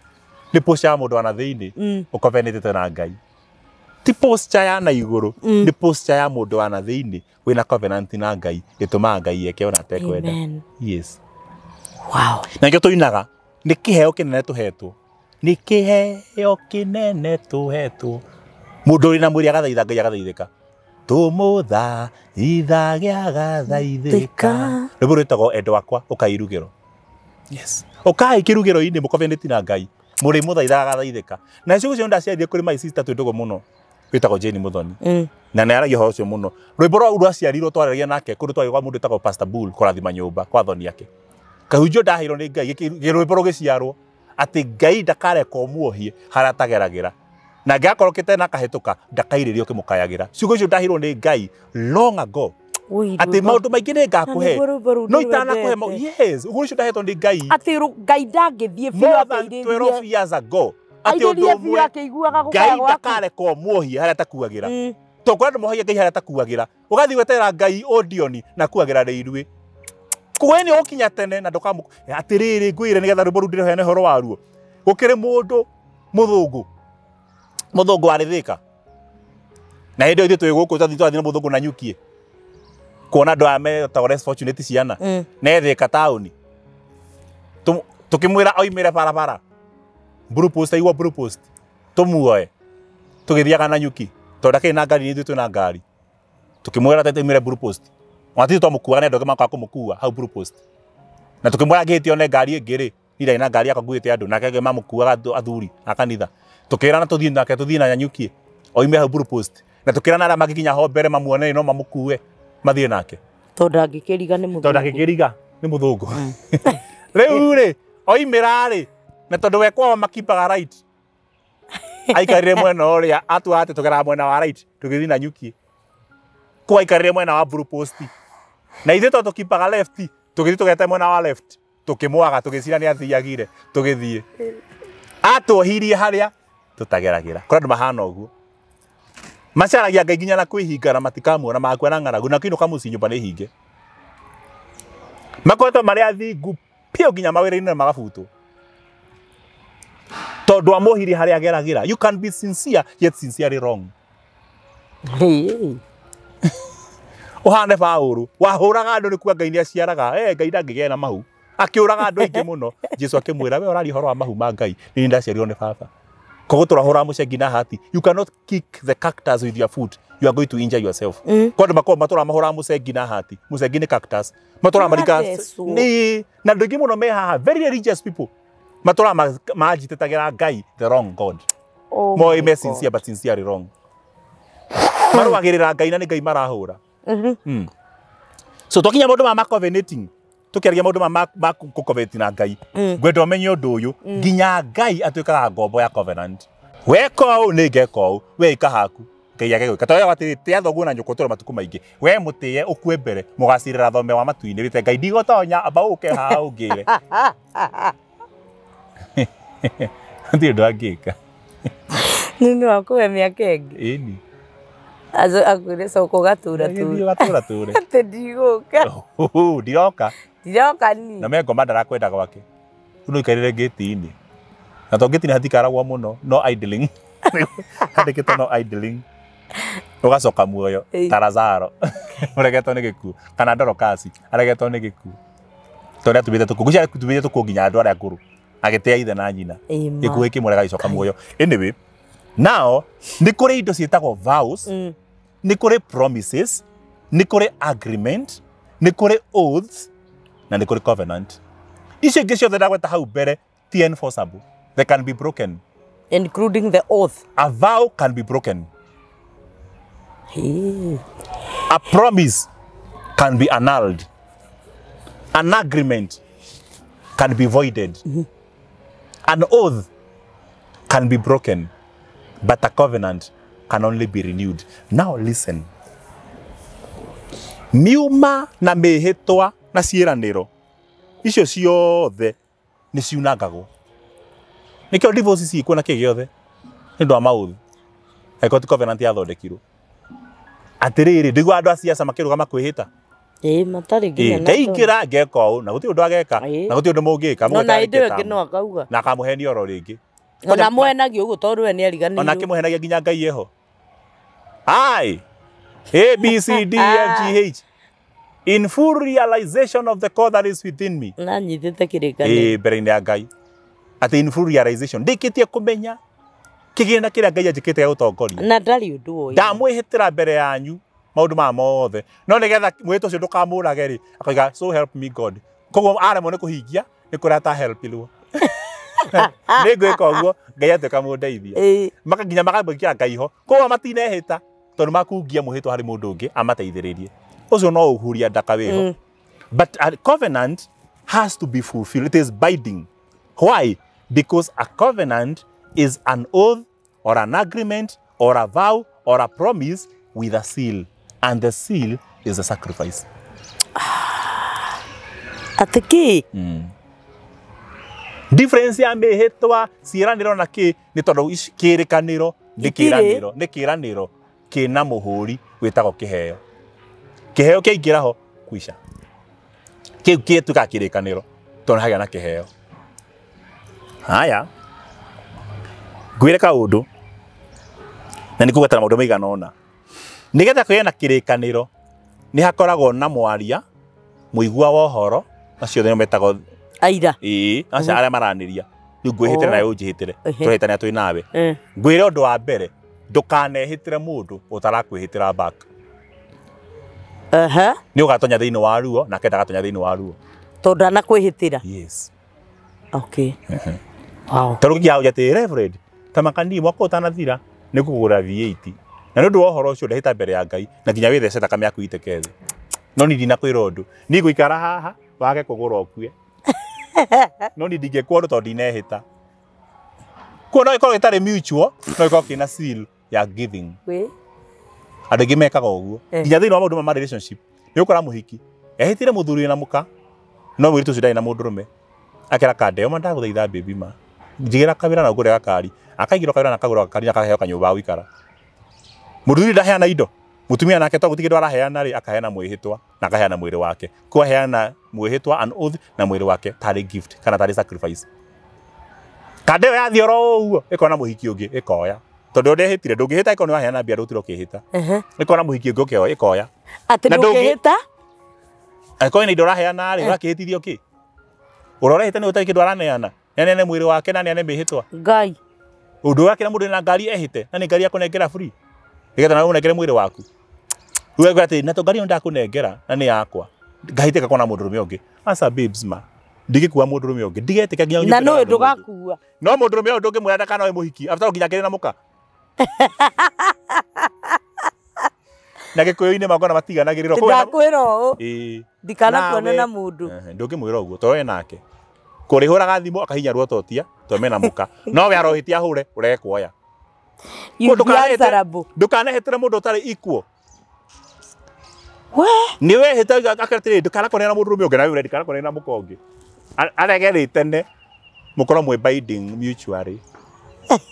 nĩ posture ya mũndũ wa na thĩinĩ ũkovenĩtĩte na Ngai. Ti posture ya na igũrũ, nĩ posture ya mũndũ wa na thĩinĩ wĩna covenant na Ngai, ĩtũmaga Ngai eke ona atekwenda. Yes. Wow. Na nĩkĩo tũinaga, nĩ kĩheo kĩnene tũhetwo. Nĩ kĩheo kĩnene tũhetwo. Mũndũ ũrĩ na mwĩrĩ agathaitha Ngai agathaithĩka. Tũmũthaitha agathaithĩka. Rwĩmbo rwĩtagwo Endwa Akwa ũkai irugĩro. Yes. Ũkai kĩrugĩro-inĩ mũkovenĩti na Ngai. Mũrĩmũthaithaga agathaithĩka. Na ciugo icio ndaciaririe kũrĩ my sister twĩ ndũgũ mũno. Wĩtagwo Jane Muthoni. Na nĩ aragia ũhoro ũcio mũno. Rwĩmbo rũu rwaciarirwo twaragia nake kũndũ twarĩ kwa mũndũ wĩtagwo Pastor Bull kũrathima nyũmba kwa thoni yake. Kahunjio ndaheirwo nĩ Ngai rwĩmbo rũgĩciarwo atĩ Ngai ndakareka ũmuohie harĩa atageragĩra. Na angĩgakorwo kĩtena akahĩtũka ndakairĩrio ũkĩmũkayagĩra. Ciugo icio ndaheirwo nĩ Ngai long ago. Atĩ maũndũ maingĩ nĩ ngakũhe no itanakũhe yes, ũguo ũcio ndahetwo nĩ Ngai. Atĩ Ngai ndangĩthiĩ biũ more than 12 years ago. Atĩ ũndũ ũmwe akĩiguaga gũkaya Ngai gwaku. ndakareka ũmuohie harĩa atakuagĩra. Tondũ kũrĩ andũ mohagia Ngai harĩa atakuagĩra. Ũgathiĩ gweterera Ngai Odioni na akuagĩra rĩirwe. Koguo nĩ ũgũkinya tene na ndũkamũ atĩrĩrĩ ngwĩre nĩgetha rwĩmbo rũu ndĩrũheane ũhoro waruo. Gũkĩrĩ mũndũ mũthũngũ. Mũthũngũ warĩ Thĩka. Na hĩndĩ ĩyo ithuĩ twĩ gũkũ twathiĩ na mũthũngũ na nyukie. Kuona andũ aya metagwo less fortunate ciana. Ne Thĩka taũni. Tũkĩmwĩra oimĩre barabara. Blue post aigua blue post. Tũmuoe. Tũgĩthiaga na nyuki. Tondũ ndakĩrĩ na ngari ithuĩ twĩna ngari. Tũkĩmwĩra atĩ oimĩre blue post. Ona ti twamũkuaga nĩ andũ angĩ makoga kũmũkua hau blue post. Na tũkĩmwĩra angĩhĩtia one ngari ĩngĩ rĩ, niĩ ndarĩ na ngari yakwa nguĩte andũ nake angĩ mamũkuaga athuri a kanitha. Tũkĩrana tũthiĩ nake tũthiĩ na Nyanyuki oime hau blue post. Na tũkĩrana arĩa mangĩkinya ho mbere mamuone no mamũkue mathiĩ nake. Tondũ angĩkĩriga nĩ mũthũngũ. Tondũ angĩkĩriga nĩ mũthũngũ. Rĩu rĩ oimĩra rĩ na tondũ we kwao makipaga right. Aikarire mwena ũrĩa atua atĩ tũgeraga mwena wa right tũgĩthiĩ na Nyuki. Kwa aikarire mwena wa blue post. Na ithuĩ tondũ tũkipaga left tũgĩthiĩ tũgete mwena wa left tũkĩmwaga tũgĩcira nĩ athiagire tũgĩthiĩ. Atuohirie harĩa tũtageragĩra. Kũrĩ andũ mahana ũguo. Macaragia Ngai nginya na kwĩhinga na matikamuona makua na ng'aragu na kĩinũka mũciĩ nyũmba nĩ hinge. Makoretwo marĩ athingu biũ nginya mawĩra-inĩ na magabutwo. Tondũ amũhirie harĩa ageragĩra. You can be sincere yet sincerely wrong. Ũhane Paũlũ wahũraga andũ nĩ kuga Ngai nĩ aciaraga. Ngai ndangĩgĩa na mahu. Akĩũraga andũ aingĩ mũno. Jesu akĩmwĩra we ũraria ũhoro wa mahu ma Ngai. Niĩ ndaciarirwo nĩ baba. Koguo tũrahũra mũcengi na hati. You cannot kick the cactus with your foot. You are going to injure yourself. Kwa andũ makoragwo matũraga mahũraga mũcengi na hati. Mũcengi nĩ cactus. Matũraga marika nĩ na andũ aingĩ mũno me haha very religious people. Matũraga manjitĩtagĩra Ngai the wrong God. Moĩ me sincere but sincerely wrong. Marũagĩrĩra Ngai na nĩ Ngai marahũra. So twakinya maũndũ ma covenanting. Tũkĩaragia maũndũ ma kũcovenant na Ngai. Ngwenda ũmenye ũndũ ũyũ nginya Ngai atuĩkaga ngombo ya covenant. Weka ũũ nĩ ngeka ũũ, we ĩka haku. Ngai age gwĩka. Tondũ atĩrĩ tĩa thoguo na nyũkwa ũtũũre matukũ maingĩ. We mũtĩe ũkue mbere mũgacirĩra thome wa matu-inĩ wĩte Ngai ndigũtonya amba ũke haha ũngĩre. Hatirĩ ũndũ angĩka. Nĩ ũndũ wa kũhe mĩaka ĩngĩ. Ĩni. Akwĩre coka ũgatũra tũre. Ũgatũra tũre. Atĩ ndigũka. Ndiroka. Ndiroka ni. Na me ngoma ndarakwenda gwake. Rĩu no ũikarĩre ngĩti-inĩ. Na to ngĩti-inĩ hatikaragwo mũno, no idling. Handĩkĩtwo no idling. Ũgacoka muoyo ta Lazaro. Ũregetwo nĩ gĩkuũ. Kana Dorokasi aregetwo nĩ gĩkuũ. Tondũ nĩatũmĩte tũkũ. Ngwĩciria atũmĩte tũkũ nginya andũ arĩa akũrũ. Agĩtĩa ithe na nyina. Gĩkuũ gĩkĩmũrega agĩcoka muoyo. Anyway, now nĩ kũrĩ indo ciĩtagwo vows, nĩ kũrĩ promises, nĩ kũrĩ agreement, nĩ kũrĩ oaths, na nĩ kũrĩ covenant. Icio ingĩ ciothe ndagweta hau mbere ti enforceable. They can be broken. Including the oath. A vow can be broken. Hey. A promise can be annulled. An agreement can be voided. An oath can be broken, but a covenant can only be renewed. Now listen. Miuma na mĩhĩtwa na ciĩranĩro icio ciothe nĩ ciunangagwo. Nĩkĩo divorce ciĩkuo na kĩ gĩothe nĩ ũndũ wa maũthĩ. Angĩkorwo ti covenant yathondekirwo. Atĩrĩrĩ, ndiguo andũ a siasa makĩrũgama kwĩhĩta. Ĩĩ, matarĩ nginya na Ndeingĩra ngeka ũũ na gũtirĩ ũndũ ageka na gũtirĩ ũndũ mũngĩka. No na hĩndĩ ĩyo ĩngĩ no akauga. Na akamũhenia oro rĩngĩ. Ona mũhenagia ũguo tondũ we nĩariganĩirwo. Ona akĩmũhenagia nginya Ngai eho. I A B C D F G H in full realization of the call that is within me. Na nyitĩte kĩrĩkanĩro. Ĩĩ, mbere-inĩ ya Ngai. Atĩ in full realization ndĩkĩtie kũmenya kĩgĩna kĩrĩa Ngai anjĩkĩte gĩa gũtongoria. Na ndarĩ ũndũ oĩ. Ndamwĩhĩtĩra mbere yanyu maũndũ maya mothe. No nĩgetha mwĩhĩtwa ũcio ndũkamũrage rĩ, akoiga so help me God. Koguo aremwo nĩ kũhingia nĩ kũrĩa atahelpirwo. Nĩngwĩka ũguo Ngai atuĩka mũndeithia. Maka nginya makamwĩkĩra Ngai ho. Koguo matinehĩta tondũ makungia mwĩhĩtwa harĩ mũndũ ũngĩ amateithĩrĩrie. Ũcio no ũhuria ndaka wĩho. But a covenant has to be fulfilled. It is binding. Why? Because a covenant is an oath or an agreement or a vow or a promise with a seal. And the seal is a sacrifice. Atĩ kĩ? Difference ya mĩhĩtwa ciĩranĩro na kĩ nĩ tondũ kĩrĩkanĩro nĩ kĩranĩro nĩ kĩranĩro kĩna mũhũri wĩtagwo kĩheo. Kĩheo kĩaingĩra ho kwisha. Kĩu gĩtuĩkaga kĩrĩkanĩro tondũ hagĩa na kĩheo. Haya, ngwĩre kaũndũ na nĩngũgwetera maũndũ maigana ũna. Nĩgetha kũgĩe na kĩrĩkanĩro nĩ hakoragwo na mwaria, mũigua wa ũhoro, acio othe nĩo metagwo aira. Ĩĩ, acio arĩa maranĩria. Rĩu ngwĩhĩtĩre nawe ũnjĩhĩtĩre. Tũrahĩtania twĩ nawe. Ngwĩre ũndũ wa mbere, ndũkanehĩtĩre mũndũ ũtarakwĩhĩtĩra back. Nĩ ũgatonya thĩinĩ wa ruo nake ndagatonya thĩinĩ wa ruo. Tondũ ndanakwĩhĩtĩra. Yes. Okay. Wow. Tarĩu kĩngĩaga atĩ Reverend, ta makani mwaka ũtanathira nĩ ngũkũgũra V8. Na nĩ ũndũ wa ũhoro ũcio ndehĩta mbere ya Ngai na nginya wĩthece thakame yaku ĩitĩke thĩ. No niĩ ndinakwĩra ũndũ. Niĩ ngũikara haha wage kũgũra ũkue. No niĩ ndingĩkwo ũndũ tondũ ndinehĩta. Kuo no ĩkorwo ĩtarĩ mutual, no ĩkorwo kĩna seal ya giving. Andũ aingĩ mekaga ũguo. Nginya thĩinĩ wa maũndũ ma relationship, nĩ ũkora mũhiki ehĩtire mũthuri na mũka, no mũirĩtu ũcio ndarĩ na mũndũrũme. Akera kandeo ma ndagũthaitha baby ma. Njigĩra kawĩra na ũngũre gakari. Akaigĩrwo kawĩra na akagũra gakari na akaheo kanyũmba ga gũikara. Mũthuri ndaheana indo. Mũtumia nake to gũtirĩ kĩndũ araheana rĩ, akaheana mwĩhĩtwa na akaheana mwĩrĩ wake. Kwa aheana mwĩhĩtwa an oath na mwĩrĩ wake tarĩ gift kana tarĩ sacrifice. Kandeo yathiĩ oro ũguo ĩkona mũhiki ũngĩ ĩkoya. Tondũ ndehĩtire ndũngĩhĩta ĩkorwo nĩ waheana mbia ndũgũtira ũkĩhĩta. Ĩkona mũhiki ũngĩ ũkĩoya ĩkoya. Atĩ ndũngĩhĩta? Angĩkorwo ĩna indo ũraheana rĩ, ũrakĩhĩtithio kĩ? Ũrĩa ũrehĩta nĩ ũtarĩ kĩndũ araneana. Nĩaneane mwĩrĩ wake na aneane mĩhĩtwa. Ngai. Ũndũ ũrakĩra mũndũ na ngari ehĩte na nĩ ngari akũnengera free. Nĩgetha nawe ũnengere mwĩrĩ waku. Rĩu atĩ na to ngari ĩyo ndakũnengera na nĩ yakwa. Ngahĩtĩka kona mũndũrũme ũngĩ. Aca babes ma. Ndigĩkua mũndũrũme ũngĩ. Ndigetĩka nginya Na nũĩ ndũgakua. No mũndũrũme ũyũ ndũngĩmwĩra ndakanoe mũhiki. After nginya akĩrĩ na mũka. Na gĩkũyũ-inĩ magona matiganagĩrĩrwo. Ndakwĩra ũũ. Ĩĩ. Ndikanakuone na mũndũ. Ndũngĩmwĩra ũguo tondũ we nake. Kũrĩhũraga thimũ akahinya ruototia tondũ mena mũka. No we arohĩtia ahũre ũrege kuoya. Ndũkanehĩtĩre mũndũ ũtarĩ equal. We nĩ wehĩta akatĩrĩ ndũkanakonane na mũndũrũme ũngĩ na we ndikanakonane na mũka ũngĩ. Arege rĩ tene mũkorwo mwĩ binding mutually.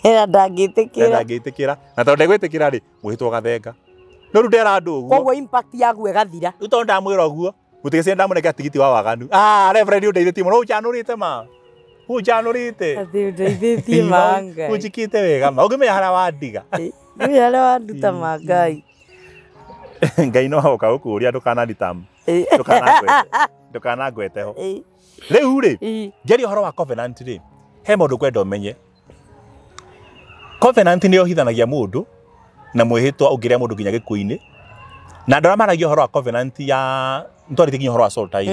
Na ndangĩtĩkĩra. Na ndangĩtĩkĩra. Na tondũ ndegwĩtĩkĩra rĩ mwĩhĩtwa ũgathenga. No rĩu ndera andũ ũguo. Koguo impact yaguo ĩgathira. Rĩu tondũ ndamwĩra ũguo mũtigĩciria ndamũnengera tigiti wa waganu. Ah, Reverend ũndeithĩtie mũno ũnjanũrĩte ma. Ũnjanũrĩte. Atĩ ũndeithĩtie ma Ngai. Ũnjĩkĩte wega ma. Ũngĩmenya harĩa wandiga. Nĩ harĩa wanduta ma Ngai. Ngai no oka gũkũria ndũkananditam. Ndũkanangwete ho. Rĩu rĩ, ngĩaria ũhoro wa covenant rĩ, he maũndũ ngwenda ũmenye. Covenant nĩ yohithanagia mũndũ na mwĩhĩtwa ũngĩrĩa mũndũ nginya gĩkuũ-inĩ. Na andũ arĩa maragia ũhoro wa covenant ya nĩtwarĩtie nginya ũhoro wa soul ties.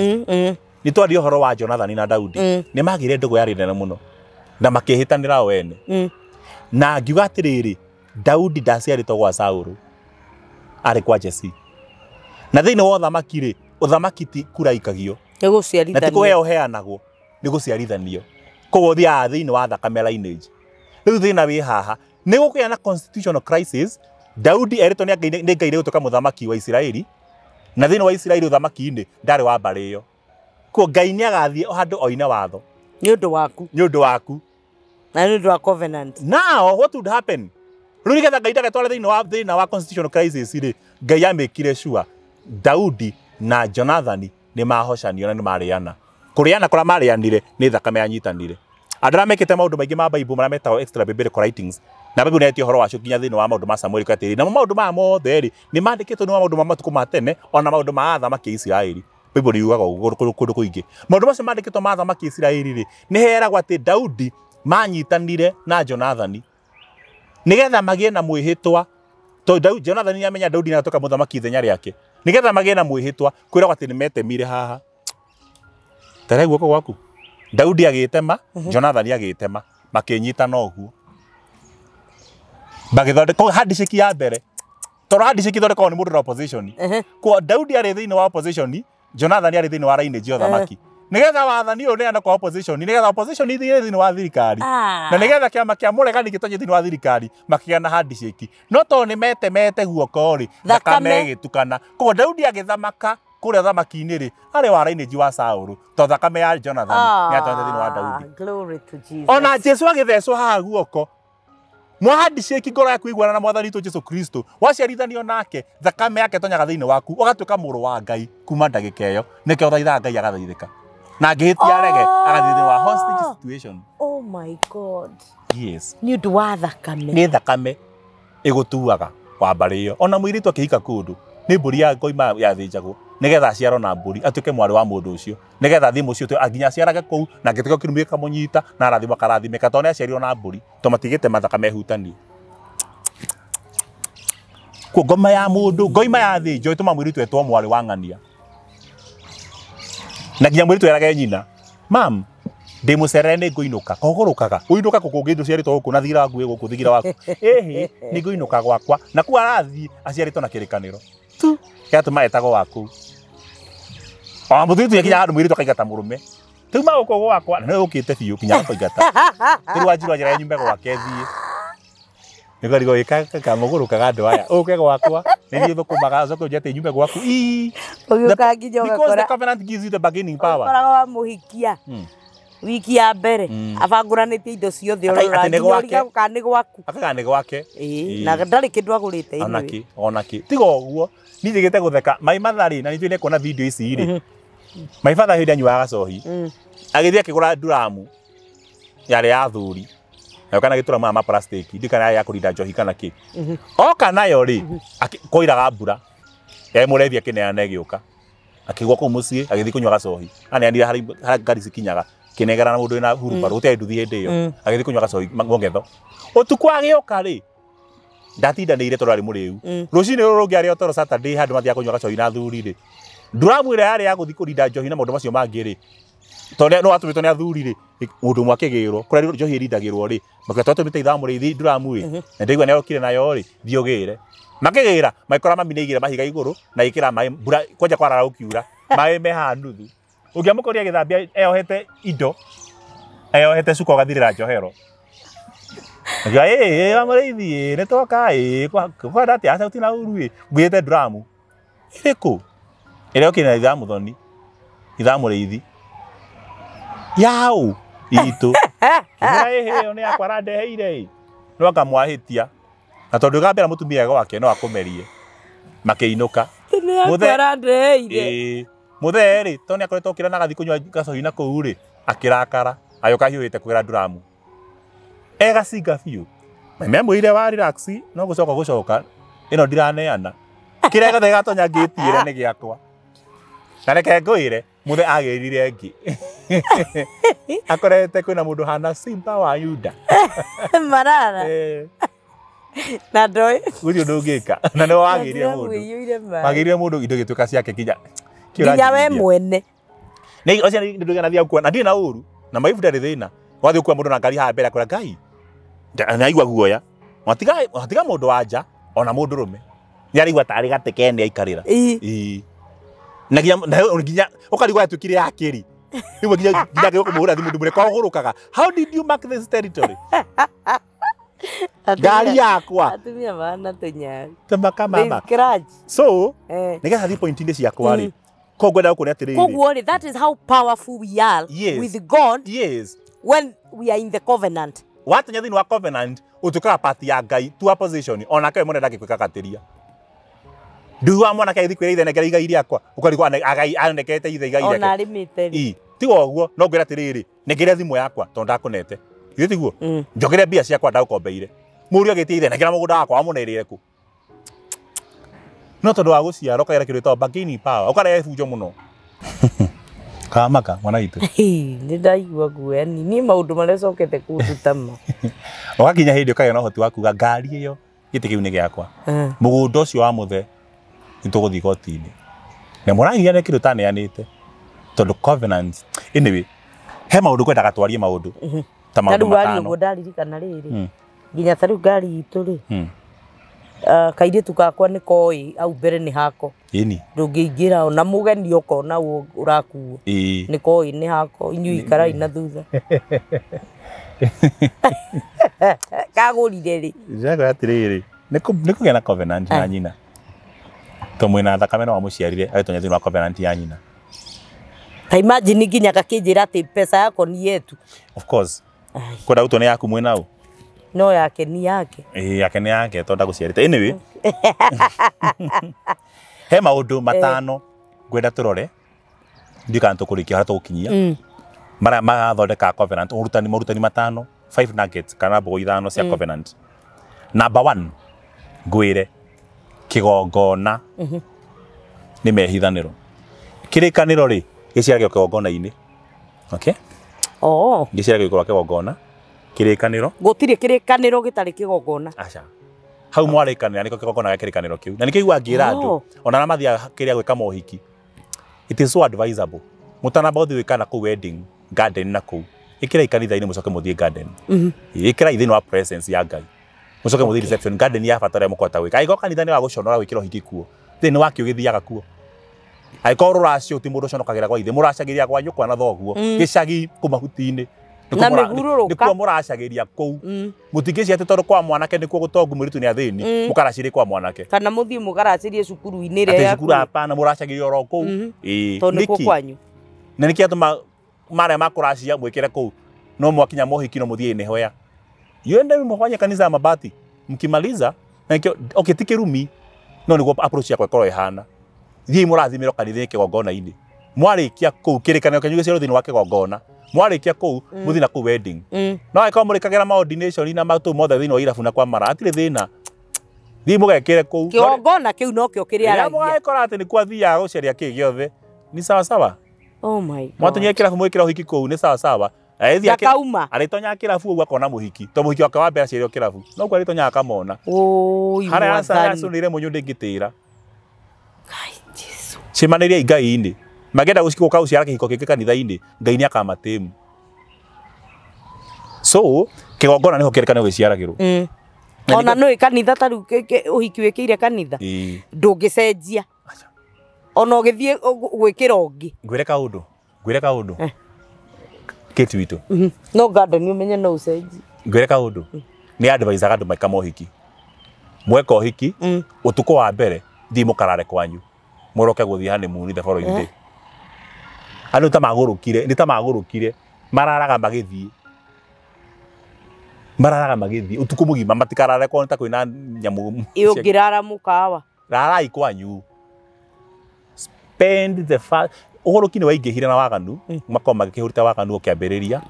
Nĩtwaria ũhoro wa Jonathan na Daudi. Nĩ magĩire ndũgũ yarĩ nene mũno. Na makĩhĩtanĩra o ene. Na ngiuga atĩrĩrĩ, Daudi ndaciarĩtwo gwa Saũlũ, arĩ kwa Jesse. Na thĩinĩ wa ũthamaki rĩ, ũthamaki ti kura ikagio. Nĩ gũciarithanio. Na ti kũheo ũheanagwo, nĩ gũciarithanio. Koguo ũthiaga thĩinĩ wa thakame lineage. Rĩu thĩna wĩ haha, nĩ gũkũgĩa na constitutional crisis. Daudi erĩtwo nĩ Ngai nĩ Ngai gũtuĩka mũthamaki wa Isiraeli, na thĩinĩ wa Isiraeli ũthamaki-inĩ ndarĩ wa mbarĩ ĩyo. Koguo Ngai nĩ agathiĩ handũ oine watho. Nĩ ũndũ waku. Nĩ ũndũ waku. Na nĩ ũndũ wa covenant. Now what would happen? Rĩu nĩgetha Ngai ndagatware thĩinĩ wa thĩna wa constitutional crisis rĩ, Ngai amĩkire sure Daudi na Jonathani nĩ mahocanio na nĩ marĩana. Kũrĩana kũrĩa marĩanire nĩ thakame yanyitanire. Andũ arĩa mekĩte maũndũ maingĩ ma Bible marĩa metagwo extra biblical writings, na Bible nĩyaĩtie ũhoro wacio nginya thĩinĩ wa maũndũ ma Samueli atĩrĩ, namo maũndũ maya mothe rĩ nĩ mandĩkĩtwo nĩ maũndũ ma matukũ ma tene ona maũndũ ma athamaki a Isiraeli. Bible yugaga ũguo kũndũ kũingĩ. Maũndũ macio mandĩkĩtwo ma athamaki a Isiraeli rĩ, nĩ heragwo atĩ Daudi manyitanire na Jonathani nĩgetha magĩe na mwĩhĩtwa. Tondũ Jonathani nĩamenya Daudi nĩagatuĩka mũthamaki ithenya rĩake, nĩgetha magĩe na mwĩhĩtwa kwĩragwo atĩ nĩmetemire haha. Tere guoko gwaku. Daudi agĩtema, Jonathani agĩtema, makĩnyitana ũguo. Magĩthondeka handshake ya mbere. Tondũ handshake ithondekagwo nĩ mũndũ na opposition. Kwa Daudi arĩ thĩinĩ wa opposition, Jonathani arĩ thĩinĩ wa lineage ya ũthamaki. Nĩgetha wathani ũyũ ũneanwo kwa opposition, nĩgetha opposition ithire thĩinĩ wa thirikari. Na nĩgetha kĩama kĩa mũregani gĩtonye thĩinĩ wa thirikari, makĩgĩa na handshake. No tondũ nĩmetemete guoko rĩ, thakame ĩgĩtukana. Koguo Daudi agĩthamaka kũrĩa ũthamaki-inĩ rĩ, arĩ wa lineage wa Saũlũ, tondũ thakame ya Jonathani nĩyatonyete thĩinĩ wa Daudi. Glory to Jesus. Ona Jesu agĩthecwo haha guoko, mwa handshake ngoro yaku iguana na mwathani witũ Jesu Kristo, waciarithanio nake, thakame yake tonyaga thĩinĩ waku, ũgatuĩka mũrũ wa Ngai kuma ndagĩka ĩyo. Nĩkĩo ũthaithaga Ngai agathaithĩka. Na angĩhĩtia arege, agathiĩ thĩinĩ wa hostage situation. Oh my God. Yes. Nĩ ũndũ wa thakame. Nĩ thakame ĩgũtuaga wa mbarĩ ĩyo. Ona mũirĩtu akĩhika kũndũ, nĩ mbũri ya ngoima yathĩnjagwo nĩgetha aciarwo na mbũri, atuĩke mwarĩ wa mũndũ ũcio, nĩgetha athiĩ mũciĩ ũcio nginya aciarage kũu, na angĩtuĩka kĩrumi gĩkamũnyita na arathimwo akarathimĩka, tondũ nĩ aciarirwo na mbũri, tondũ matigĩte mathakame ehutanie. Kuo ngoma ya mũndũ, ngoima yathĩnjwo ĩtũma mũirĩtu etwo mwarĩ wa ng'ania. Na nginya mũirĩtu erage nyina, mam, ndĩ mũcerere nĩ ngũinũka. Kogũrũkaga, ũinũka kũ kũngĩ ndũciarĩtwo gũkũ na thigira waku wĩ gũkũ, thigira waku. Ĩhĩ, nĩ ngũinũka gwakwa. Na kuo arathiĩ aciarĩtwo na kĩrĩkanĩro. Tu, gĩatũma etagwo waku. Ona mũthuri tu kinya handũ mũirĩtu akaingata mũrũme. Tuma gũkũ gwakwa, na nĩwe ũkĩte biũ kinya akaingata. Rĩu wanjirwo njĩra nyume gwake thiĩ. Nĩngarigwo kamũgũrũkaga andũ aya. Ũke gwakwa, nĩ niĩ thũkũmaga, ũcoke ũnjĩre atĩ nyume gwaku. Ii. Ũgĩũka nginya Because the ũgakora. covenant gives you the bargaining power. Ũkoraga wamũhikia. Wiki ya mbere, abangũranĩtie indo ciothe ũrora, Atĩ nĩ nginya gwake. ũrigagwo kana nĩ gwaku. Akauga nĩ gwake. Ĩĩ, na ndarĩ kĩndũ agũrĩte Onakĩ, onakĩ. Tiga ũguo, niĩ njigĩte gũtheka. My mother rĩ, na nĩ njũĩ nĩekuona video ici rĩ. My father hĩndĩ anyuaga gacohi. Agĩthiĩ akĩgũra nduramu yarĩ ya athuri. Nayo kana gĩturamu maya ma plastic, ndiũĩ kana yarĩ ya kũrinda njohi kana kĩ. Oka nayo rĩ, kwairaga mbura. Yarĩ mũrebi akĩneana ĩgĩũka. Akĩgwa kũu mũciĩ, agĩthiĩ kũnyua gacohi. Aneanire harĩa ngari cikinyaga. Kĩnengera na mũndũ wĩna hurumbarũ, gũtiarĩ nduthi hĩndĩ ĩyo. Agĩthiĩ kũnyua gacohi mũngetho. Ũtukũ agĩũka rĩ, ndatindanĩire tondũ arĩ mũrĩu. Rũcinĩ rũrũ rũngĩ arĩ o toro Saturday handũ mathiaga kũnyua gacohi na athuri rĩ. Nduramu ĩrĩa yarĩ ya gũthiĩ kũrinda njohi na maũndũ macio mangĩ rĩ, tondũ no watũmĩtwo nĩ athuri rĩ, mũndũ ũmwe akĩgĩrwo, kũrĩa njohi ĩrindagĩrwo rĩ, makiuga twatũmĩte ithaa mũrĩithi nduramu ĩ, na ndaigua nĩ okire nayo rĩ, thiĩ ũgĩre. Makĩgĩra, magĩkora mami nĩ aigĩra mahiga igũrũ na ĩkĩra maĩ, mbura kwanja kwarara gũkiura, maĩ me haha nuthu. Ũngĩamũkorire agĩthambia eyohete indo, eyohete cuka ũgathirĩra njohero. Akiuga, ĩĩ, wa mũrĩithi ĩ, nĩ twoka ĩ, kwenda atĩa, aca gũtirĩ na ũru ĩ, nguĩte nduramu. Ĩrĩkũ? Ĩrĩa yokire na ithaa mũthoni, ithaa mũrĩithi. Yaũ itũ. Kĩmwĩra ĩhĩ ĩyo nĩ yakwa arandeheire ĩ. No akamwahĩtia. Na tondũ gambĩra mũtumia gwake no akũmerie. Makĩinũka. Nĩ yakwa arandeheire. Ĩĩ. Mũthee rĩ, tondũ nĩakoretwo okĩra na agathiĩ kũnyua gacohi na kũu rĩ, akĩrakara. Agĩũka ahiũhĩte kũgĩra nduramu. Egacinga biũ. Mami amwĩrire wa relax, no gũcoka gũcoka, ĩno ndiraneana. Kĩrĩa gĩothe gĩgatonya ngĩti ĩrĩa nĩ gĩakwa. Na reke ngwĩre, mũthee agĩrire ĩngĩ. Akorete kwĩna mũndũ hana Simba wa Yuda. Marara. Na ndoĩ. Gũtirĩ ũndũ ũngĩka. Na nĩwe wagĩrire mũndũ. Ndĩramũiyũire maĩ. Wagĩrire mũndũ indo igĩtuĩka ciake nginya. Nginya we mwene. Nĩ ũcio nĩ ndũgana thiaga kuona. Na ndirĩ na ũru. Na maibu ndarĩ thĩna. Wathiĩ ũkua mũndũ na ngari haha mbere akwĩra Ngai naigua guoya. Watiga mũndũ wa nja ona mũndũ rũme. Nĩ araigua tarĩ gatĩ kene aikarĩra. Ĩĩ. Na nginya ũkarigwo yatuĩkire ya kĩri. Rĩmwe nginya kũmũhũra thimũ ndimwĩre ko ũgũrũkaga. How did you mark this territory? Ngari yakwa. Atumia mahana tũnyarĩ. Tamaka mama. So, nĩgetha thiĩ point-inĩ ciakwa rĩ. Koguo ngwenda gũkuonia atĩrĩrĩ. Koguo rĩ, that is how powerful we are with God. Yes. When we are in the covenant. Watonya thĩinĩ wa covenant, ũtuĩkaga part ya Ngai to a position onake we mwene ndangĩkwĩka gatĩria. Ndugu mwanake agĩthiĩ kwĩra ithe nengera igai rĩakwa, ũkarigwo anekerete ithe igai rĩake. Ona arĩmĩte rĩ. Tiga ũguo, no ngwĩra atĩrĩrĩ, nengera thimũ yakwa tondũ ndakũnete. Githĩ tiguo? Njokere mbia ciakwa ndagũkombeire. Mũriũ agĩtia ithe nengera mũgũnda wakwa wamũneire kũ. No tondũ wa gũciara ũkagera kĩndũ gĩtagwo bargaining power, ũkarehe bunjo mũno. Kamaka mwana witũ. Nĩ ndaigua guoya niĩ maũndũ marĩa ũcokete kũnduta ma. Ũgakinya hĩndĩ ũkagĩa na ũhoti wa kuga ngari ĩyo gĩtĩ kĩu nĩ gĩakwa. Mũgũnda ũcio wa mũthe nĩ tũgũthiĩ igoti-inĩ. Na mũragia nĩ kĩndũ taneanĩte tondũ covenant. Anyway, he maũndũ ngwendaga twarie maũndũ ta maũndũ matano. Ũguo ndaririkana rĩrĩ nginya ta rĩu ngari itũ rĩ kairĩtu gakwa nĩ koĩ au mbere nĩ hako. Ĩni. Ndũngĩingĩra ona mũgeni ũkona ũrakuo. Nĩ koĩ nĩ hako inyuĩ ikarai na thutha. Kagũrire rĩ. Ndĩrakwĩra atĩrĩrĩ, nĩ kũgĩa na covenant na nyina. Tondũ mwĩna thakame no wamũciarire agĩtonya thĩinĩ wa covenant ya nyina. Ta imagine nginya gakĩnjĩra atĩ pesa yako ni yetu. Of course. Kwenda gũtua nĩ yaku mwĩna ũ? No yake ni yake. Ĩĩ yake nĩ yake tondũ ndagũciarĩte. Anyway. He maũndũ matano ngwenda tũrore. Ndiũĩ kana tũkũrĩkia harĩa tũgũkinyia. Marĩa marathondeka covenant, ũrutani morutani matano, 5 nuggets kana mbũgũ ithano cia covenant. Number 1, ngwĩre kĩgongona nĩ mehithanĩro. Kĩrĩkanĩro rĩ gĩciaragio kĩgongona-inĩ. Okay? Oh. Gĩciaragio igũrũ wa kĩgongona. Kĩrĩkanĩro. Gũtirĩ kĩrĩkanĩro gĩtarĩ kĩgongona. Aca. Hau mwarĩkanĩra nĩkĩo kĩgongona gĩa kĩrĩkanĩro kĩu. Na nĩkĩo igua ngĩra andũ ona arĩa mathiaga kĩrĩa gwĩka mohiki. It is so advisable. Mũtanamba gũthiĩ gwĩka na kũu wedding garden na kũu. Ĩkĩrai kanitha-inĩ mũcoke mũthiĩ garden. Ĩkĩrai thĩinĩ wa presence ya Ngai. Mũcoke mũthiĩ reception garden ya bata ũrĩa mũkũhota gwĩka. Angĩkorwo kanitha nĩ wa gũconora gwĩkĩra ũhiki kuo. Thĩinĩ wakĩo gĩthiaga kuo. Angĩkorwo rũracio ti mũndũ ũconokagĩra gwa ithe, mũracagĩria gwa nyũkwa na thoguo. Gĩcagi kũu mahuti-inĩ. Na mĩhurũrũka. Nĩkuo mũracagĩria kũu. Mũtingĩcia atĩ tondũ kwa mwanake nĩkuo gũtongu mũirĩtu nĩ athĩni, mũkaracĩrie kwa mwanake. Kana mũthiĩ mũkaracĩrie cukuru-inĩ ĩrĩa Atĩ yaku. cukuru hapana mũracagĩria oro kũu. Ĩĩ. Tondũ nĩkuo kwanyu. Na nĩkĩ atũma marĩa makũracia mwĩkĩre kũu no mwakinya mohiki no mũthiĩ nĩhoya. Yende mfanye kanitha ya mabati. Mkimaliza na nikio okay ti kĩrumi no nĩguo approach yakwa ĩkorwo ĩhana. Thiĩ mũrathimĩrwo kanitha kĩgongona-inĩ. Mwarĩkia kũu kĩrĩkanĩro kĩanyu gĩciarwo thĩinĩ wa kĩgongona. Mwarĩkia kũu mũthiĩ na kũu wedding. No angĩkorwo mũrĩkagĩra ma ordination na matũ mothe thĩinĩ wa irabu na kwa mara hatirĩ thĩna. Thiĩ mũgekĩre kũu. Kĩgongona kĩu nokĩo kĩrĩa aragia. Mũgagĩkora atĩ nĩkuo athiaga gũcaria kĩ gĩothe. Ni sawa sawa. Oh my God. Mwatonyia kĩrabu mwĩkĩra ũhiki kũu nĩ sawa sawa. Ndakauma. Arĩtonya kĩrabu ũguo akona mũhiki. To mũhiki wake wa mbere aciarirwo kĩrabu. No ũguo arĩtonyaga akamona. Oi Harĩa acũnĩire mũnyũ ndĩngĩtĩra. Ngai Jesu. Cemanĩriai Ngai-inĩ. Mangĩenda gũka gũciara kĩhiko kĩngĩ kanitha-inĩ, Ngai nĩ akamatĩmu. So, kĩgongona nĩho kĩrĩkanĩro gĩciaragĩrwo. Ona no kanitha ta rĩu ũhiki wĩkĩire kanitha. Ndũngĩcenjia. Ona ũgĩthiĩ gwĩkĩra ũngĩ. Ngwĩre kaũndũ. Ngwĩre kaũndũ. Kate witũ. No garden ũmenye no ũcenjie. Ngwĩre kaũndũ. Nĩ advisaga andũ maika mohiki. Mweka ũhiki, ũtukũ wa mbere thiĩ mũkarare kwanyu. Mũroke gũthiĩ honeymoon the following day. Andũ ta magũrũkire, nĩ ta magũrũkire, mararaga magĩthiĩ. Mararaga magĩthiĩ ũtukũ mũgima matikarare kwao ta kwĩna nyamũ. Ĩ ũngĩrara mũkawa. Rarai kwanyu. Spend the first ũgũrũki nĩ waingĩhire na waganu, makorwo magĩkĩhũrĩta waganu ũkĩambĩrĩria.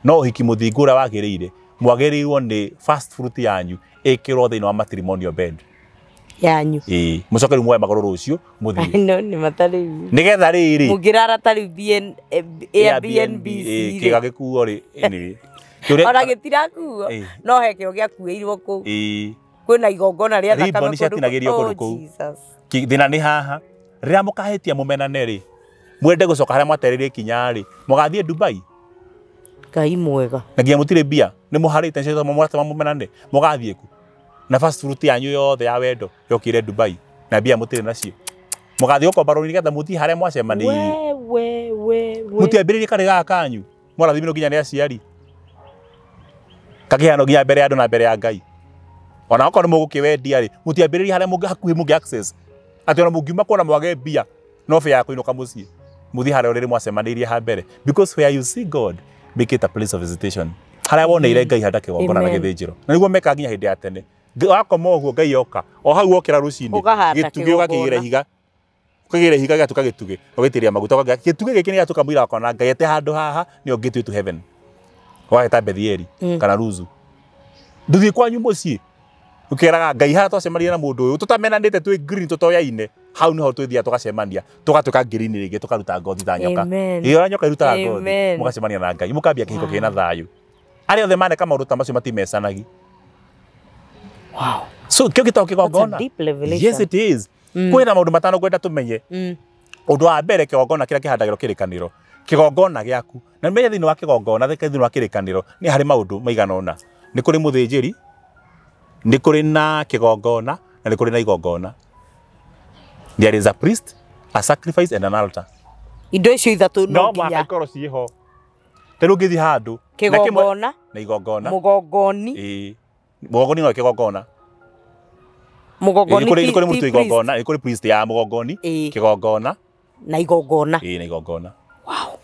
No ũhiki mũthingu ũrĩa wagĩrĩire, mwagĩrĩirwo nĩ first fruit yanyu ĩkĩrwo thĩinĩ wa matrimonial bed yanyu. Ĩĩ, mũcoke rĩu muoe magũrũ rũciũ mũthiĩ. No nĩ matarĩ. Nĩgetha rĩrĩ mũngĩrara ta rĩu Airbnb kĩga gĩkuo rĩ, anyway. Ona gĩtirakuo no he kĩo gĩakuĩirwo kũu. Ĩĩ. Kwĩna igongona rĩa thakame kũndũ. Ciatinagĩrio kũndũ kũu. Thĩna nĩ haha, rĩrĩa mũkahĩtia mũmenane rĩ, mwende gũcoka harĩa mwatereire ikinya rĩ, mũgathiĩ Dubai. Ngai mwega. Na nginya mũtirĩ mbia nĩ mũharĩte nĩcio mũratema mũmenane mũgathiĩ ku na first fruit yanyu yothe ya wendo yokire Dubai na mbia mũtirĩ nacio mũgathiĩ gũkomba rũni nĩgetha mũthiĩ harĩa mwacemanĩirie. We Mũtiambĩrĩrie karĩ gaka kanyu mũrathimirwo nginya nĩ aciari kakĩheanwo nginya mbere ya andũ na mbere ya Ngai ona okorwo nĩ mũgũkĩwendia rĩ mũtiambĩrĩrie harĩa mũngĩ hakuhĩ mũngĩ access atĩ ona mũngiuma kuona mwage mbia no bĩa ya kũinũka mũciĩ mũthiĩ harĩa ũrĩrĩ mwacemanĩirie ha mbere, because where you see God make it a place of visitation harĩa woneire Ngai handa kĩgongona na gĩthĩnjĩro na nĩguo mekaga nginya hĩndĩ ya tene. Wakoma ũguo Ngai oka o hau wokĩra rũcinĩ gĩtugĩ ũgakĩigĩra ihiga ũkagĩra ihiga gĩgatuĩka gĩtugĩ ũgaitĩrĩria maguta gĩtugĩ gĩkĩ nĩgĩatuĩka mũira wakwa na Ngai ete handũ haha nĩyo gateway to heaven ũgagĩta Bethieli kana Luzu. Ndũthiĩ kwanyu mũciĩ ũkeraga Ngai haha twacemania na mũndũ ũyũ tũtamenanĩte twĩ green tũtoyaine hau nĩho twĩthiaga tũgacemania tũgatuĩka green rĩngĩ tũkaruta ngothi ta nyoka. Ĩyo ũrĩa nyoka ĩrutaga ngothi mũgacemania na Ngai mũkambia kĩhiko kĩna thayũ. Arĩa othe maneka maũndũ ta macio matimecanagi. Wow. So kĩo gĩtagwo kĩgongona. Yes it is. Kwĩna maũndũ matano ngwenda tũmenye. Ũndũ wa mbere kĩgongona kĩrĩa kĩhandagĩrwo kĩrĩkanĩro kĩgongona gĩaku na menye thĩinĩ wa kĩgongona thĩinĩ wa kĩrĩkanĩro nĩ harĩ maũndũ maigana ũna. Nĩ kũrĩ mũthĩnjĩri, nĩ kũrĩ na kĩgongona na nĩ kũrĩ na igongona. There is a priest, a sacrifice and an altar. Indo icio ithatũ no nginya ikorwo ciĩho. Ta rĩu ũngĩthiĩ handũ kĩgongona na igongona mũgongoni. Ĩĩ mũgongoni no kĩgongona. Mũgongoni nĩ kũrĩ mũruti igongona, nĩ kũrĩ priest ya mũgongoni, kĩgongona na igongona. Ĩĩ na igongona. Wow.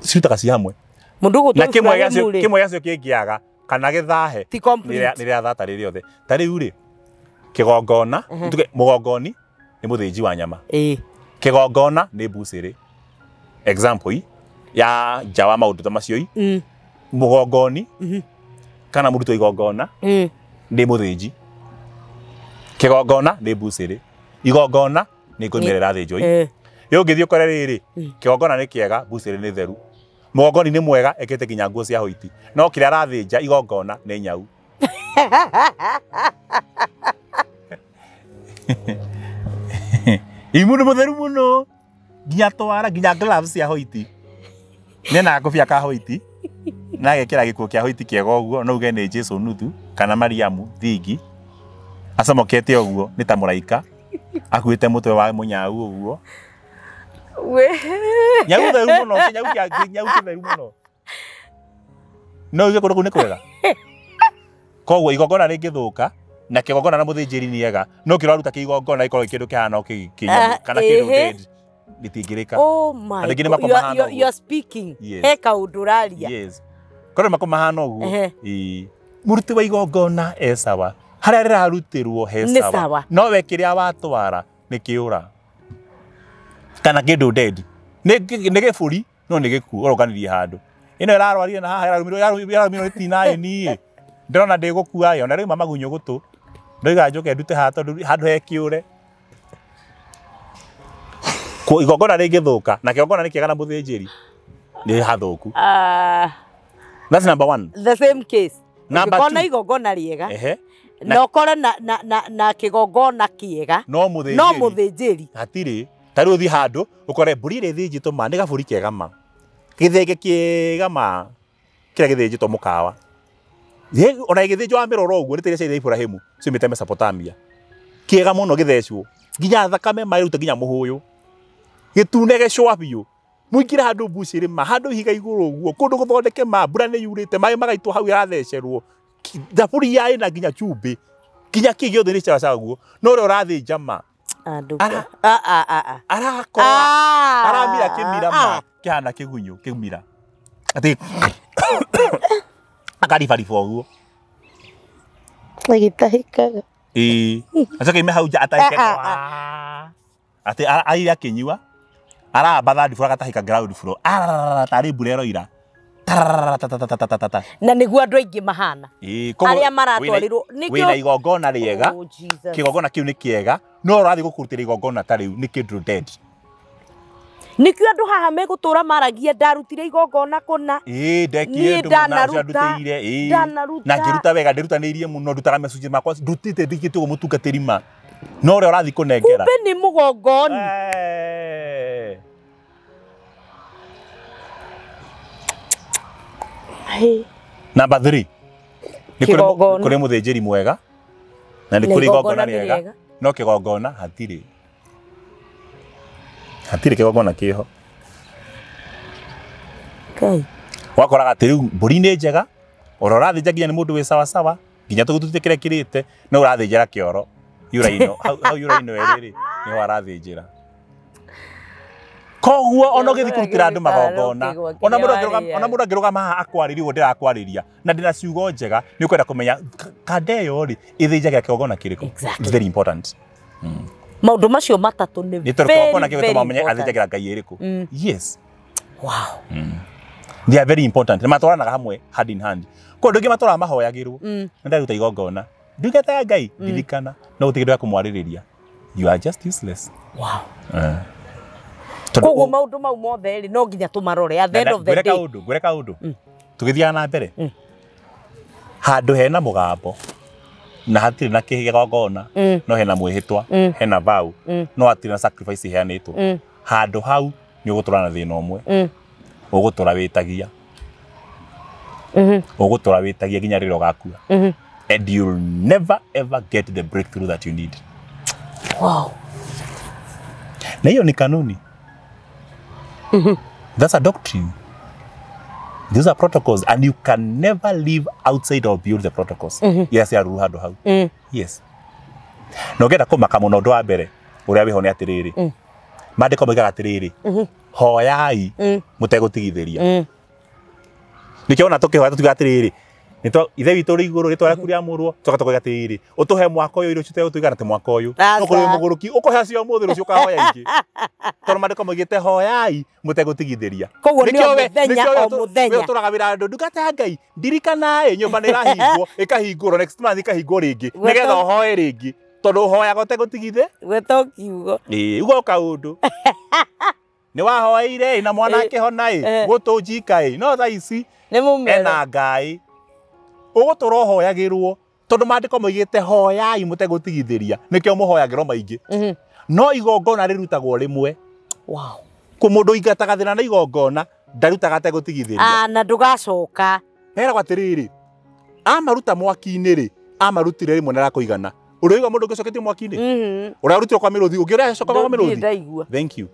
Cirutaga ci hamwe. Mũndũ na kĩmwe gĩacio kĩngĩaga kana gĩthahe nĩ rĩa thata rĩrĩ othe. Ta rĩu rĩ kĩgongona tuge mũgongoni nĩ mũthĩnji wa nyama. Kĩgongona nĩ mbucĩrĩ. Example ya nja wa maũndũ ta macio i mũgongoni kana mũrutwo igongona nĩ mũthĩnji. Kĩgongona nĩ mbucĩrĩ. Igongona nĩ ngũmĩra ĩrathĩnjwo i. Rĩu ũngĩthiĩ ũkore rĩrĩ kĩgongona nĩ kĩega mbucĩrĩ nĩ theru. Mũgongoni nĩ mwega ekĩte nginya nguo cia hoiti no kĩrĩa arathĩnja igongona nĩ nyau. Ĩ mũndũ mũtheru mũno nginya twara nginya gloves cia hoiti nena ngobia ka hoiti na agekĩra gĩkuo kĩa hoiti kĩega ũguo no uge nĩ Jesu nuthu kana Mariamu thingi acomokete ũguo nĩ ta mũraika akuĩte mũtwe wa mũnyau ũguo. Nyau theru mũno nyau kĩa nyau kĩtheru mũno no uge kũndũ kũu nĩ kwega. Koguo igongona rĩngĩthũka na kĩgongona na mũthĩnjĩri nĩ ega no kĩraruta kĩgongona gĩkorwo kĩndũ kĩhana kĩnyamũ kana kĩndũ dead gĩtingĩrĩka. Oh my God, you are speaking. He kaũndũ ũraria. Yes. Korwo makoma hana ũguo. Ĩĩ mũruti wa igongona e sawa harĩa rĩrarutĩrwo he sawa no we kĩrĩa watwara nĩ kĩũra kana kĩndũ dead nĩ gĩbũri no nĩ gĩkuũ ũroganirie handũ ĩno ĩrarwarire na haha ĩrarũmirwo nĩ T9 ndĩrona ndĩgũkua yo na rĩu mamagunyũ gũtũ ndoiga njoke ndute haha tondũ handũ he kĩũre. Igongona rĩngĩthũka na kĩgongona nĩ kĩega na mũthĩnjĩri nĩ hathũku. That's number one. The same case. Number two. Ũngĩkona igongona rĩega na ũkore na kĩgongona kĩega no mũthĩnjĩri hatirĩ. Ta rĩu ũthiĩ handũ ũkore mbũri ĩrĩa ĩthĩnjĩtwo ma nĩ gabũri kega ma gĩthenge kĩega ma kĩrĩa gĩthĩnjĩtwo mũkawa ona gĩthĩnjwo wa mĩroro ũguo nĩ ta iria cia Ibrahimu ciumĩte Mesopotamia kĩega mũno gĩthecwo nginya thakame maĩruta nginya mũhũyũ gĩtune gĩcũa biũ mũingĩre handũ mbucĩrĩ ma handũ ihiga igũrũ ũguo kũndũ gũthondeke ma mbura nĩ yurĩte maĩ magaitwo hau ĩrathecerwo thaburia ĩna nginya cumbĩ nginya kĩ gĩothe nĩ caraca guo no ũrĩa ũrathĩnja ma arakorwo aramira kĩmira ma kĩhana kĩgunyũ kĩmira atĩ akaribariba ũguo agĩtahĩkaga. Ĩĩ acoke ime hau nja atahĩke atĩ aire akĩnyua aramba third floor agatahĩka ground floor tarĩ mbura ĩroira na nĩguo andũ aingĩ mahana arĩa maratwarirwo wĩna igongona rĩega kĩgongona kĩu nĩ kĩega no ũrathiĩ gũkũrutĩra igongona ta rĩu nĩ kĩndũ dead. Nĩkĩo andũ haha megũtũra maragia ndarutire igongona kũna. Ĩĩ ndekire ndũ mũna ũcio ndutĩire ĩĩ na ngĩruta wega ndĩrutanĩirie mũno ndutaga mecunjĩ makwa ndutĩte ndikĩte ũguo mũtungatĩri ma no ũrĩa ũrathiĩ kũnengera kumbe nĩ mũgongoni. Number 3 nĩ kũrĩ mũthĩnjĩri mwega na nĩ kũrĩ igongona rĩega no kĩgongona hatirĩ. Hatirĩ kĩgongona kĩho. Ngai. Wakoraga atĩ rĩu mbũri nĩ njega ora ũrathĩnja nginya nĩ mũndũ wĩ sawa sawa nginya tũgũtute kĩrĩa kĩrĩte no ũrathĩnjĩra kĩoro yuraino hau yuraino ĩrĩ nĩho arathĩnjĩra. Koguo ona ũgĩthiĩ kũrutĩra andũ magongona ona mũndũ angĩrũgama haha akwarĩrie ũguo ndĩrakwarĩria na ndĩna ciugo njega nĩ ũkwenda kũmenya kanda ĩyo rĩ ĩthĩnjagira kĩgongona kĩrĩkũ. It's very important. Maũndũ macio matatũ nĩ very kĩgongona kĩgũtũma ũmenye athĩnjagĩra ngai ĩrĩkũ. Yes. Wow. They are very important. Nĩ matwaranaga hamwe hand in hand. Koguo andũ aingĩ matũraga mahoyagĩrwo nĩ ndaruta igongona ndungata ya Ngai ndirikana no gũtirĩ kĩndũ gĩa kũmwarĩrĩria. You are just useless. Wow. Koguo maũndũ mau mothe rĩ no nginya tũmarore at the end of the day. Ngwĩre kaũndũ tũgĩthiaga na mbere handũ hena mũgambo na hatirĩ na kĩgongona no hena mwĩhĩtwa hena vow no hatirĩ na sacrifice iheanĩtwo handũ hau nĩ ũgũtũra na thĩna ũmwe. Ũgũtũra wĩtagia. Ũgũtũra wĩtagia nginya rĩrĩa ũgakua. And you'll never ever get the breakthrough that you need. Wow. Na hiyo ni kanuni. That's a doctrine. These are protocols and you can never live outside or beyond the protocols. Yes, ya ruha hau. Yes. Na ũngĩenda kũmaka mũno ũndũ wa mbere ũrĩa wĩho nĩ atĩrĩrĩ. Maandĩko moigaga atĩrĩrĩ. Hoyai mũtegũtigithĩria. Nĩkĩo ona tũkĩhoya tũtugaga atĩrĩrĩ nĩtwa ithe witũ ũrĩ igũrũ rĩtwa rĩaku rĩamũrwo tũcoka tũkoiga atĩrĩrĩ ũtũhe mwaka ũyũ irio citegũtũigana atĩ mwaka ũyũ no kũrĩ mũgũrũki ũkũhe cio ũmũthĩ rũciũ ũkahoya ingĩ tondũ maandĩko moigĩte hoyai mũtegũtigithĩria. Koguo nĩ o mũthenya o mũthenya we ũtũraga wĩra andũ ndungata ya Ngai ndirikanaĩ nyũmba nĩ ĩrahingwo ĩkahingũrwo next month ĩkahingwo rĩngĩ nĩgetha ũhoe rĩngĩ tondũ ũhoyaga ũtegũtigithĩ gwĩta kiugo. Ĩĩ uga kaũndũ nĩ wahoeire na mwana akĩhona ĩ gũtũnjika ĩ no thaa ici nĩ mũmero ena Ngai ũgũtũra ũhoyagĩrwo tondũ maandĩko moigĩte hoyai mũtegũtigithĩria nĩkĩo mũhoyagĩrwo maingĩ. No igongona rĩrutagwo rĩmwe. Wow. Kũ mũndũ ũingataga thĩna na igongona ndarutaga ategũtigithĩria. Na ndũgacoka. Heragwo atĩrĩrĩ amaruta mwaki-inĩ rĩ amarutire rĩmwe na rakũigana. Ũrĩa ũigua mũndũ ũngĩcoketie mwaki-inĩ ũrĩa ũrutirwo kwa mĩrũthi ũngĩ ũrĩa acoka kwa mĩrũthi. Thank you.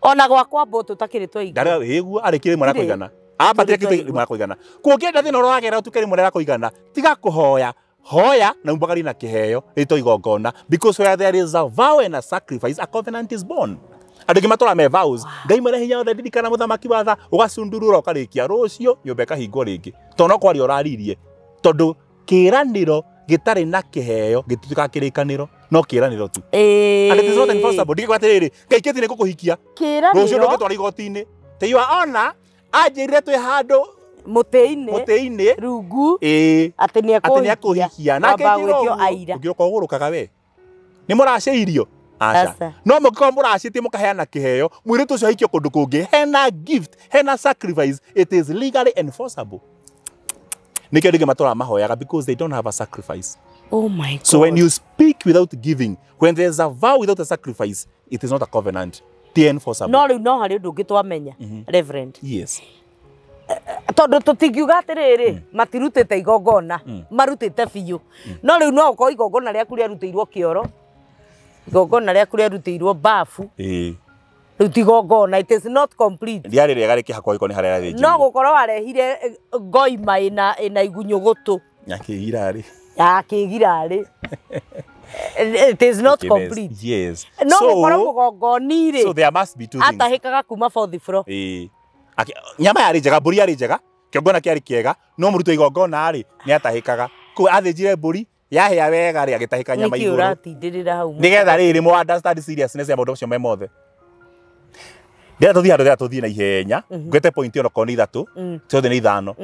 Ona gwakwa mbũtũ takĩrĩ twaigua. Ndara ĩguo arĩkire rĩmwe na kũigana. Abatire kĩndũ rĩmwe na kũigana. Kũngĩenda thĩna ũragera ũtuke rĩmwe na kũigana tiga kũhoya hoya na umbagari na kĩheo rĩtwo igongona because where there is a vow and a sacrifice a covenant is born. Andũ aingĩ matũraga me vows. Ngai mwene hinya wothe ndirikana mũthamaki wa tha ũgacundurũra ũkarĩkia rũciũ nyũmba ĩkahingwo rĩngĩ tondũ no kwaria ũraririe tondũ kĩĩranĩro gĩtarĩ na kĩheo gĩtituĩkaga kĩrĩkanĩro no kĩĩranĩro tu. And it is not enforceable. Ndingĩkwĩra atĩrĩrĩ Ngai kĩti nĩ ngũkũhikia rũciũ ndũngĩtwara igoti-inĩ te you are honor anjĩrire twĩ handũ mũtĩ-inĩ rungu atĩ nĩ ekũhikia na akĩnjĩra ũngĩũka ũgũrũkaga we nĩ mũracĩirio aca no mũngĩkorwo mũracĩtie mũkaheana kĩheo mũirĩtu ũcio ahikio kũndũ kũngĩ hena gift hena sacrifice it is legally enforceable. Nĩkĩo andũ aingĩ matũraga mahoyaga because they don't have a sacrifice. Oh my God. So when you speak without giving, when there's a vow without a sacrifice, it is not a covenant. Ti enforceable. No rĩu no harĩ ũndũ ũngĩ twamenya, Reverend. Yes. Tondũ tũtingiuga atĩrĩrĩ matirutĩte igongona marutĩte biũ no rĩu no ũkorwo igongona rĩaku rĩarutĩirwo kĩoro igongona rĩaku rĩarutĩirwo bafu rĩu ti igongona it is not complete. Rĩarĩ rĩega rĩkĩhakwo gĩko nĩ harĩa rĩathĩnjirwo. No gũkorwo warehire ngoima ĩna igunyũ gũtũ akĩgirarĩ akĩgirarĩ it is not complete. Yes. No gũkorwo mũgongoni rĩ so there must be two things. Atahĩkaga kuma fourth floor. Nyama yarĩ njega mbũri yarĩ njega kĩgongona kĩarĩ kĩega no mũrutwo igongona rĩ nĩ atahĩkaga kũu athĩnjire mbũri yahĩa wega rĩ agĩtahĩka nyama igũrũ. Nĩkĩ ũratindĩrĩra hau nĩgetha rĩrĩ mũ understand seriousness ya maũndũ macio me mothe. Ndĩrenda tũthiĩ handũ ndĩrenda tũthiĩ na ihenya ngwĩte point ĩyo onokorwo nĩ ithatũ ciothe nĩ ithano.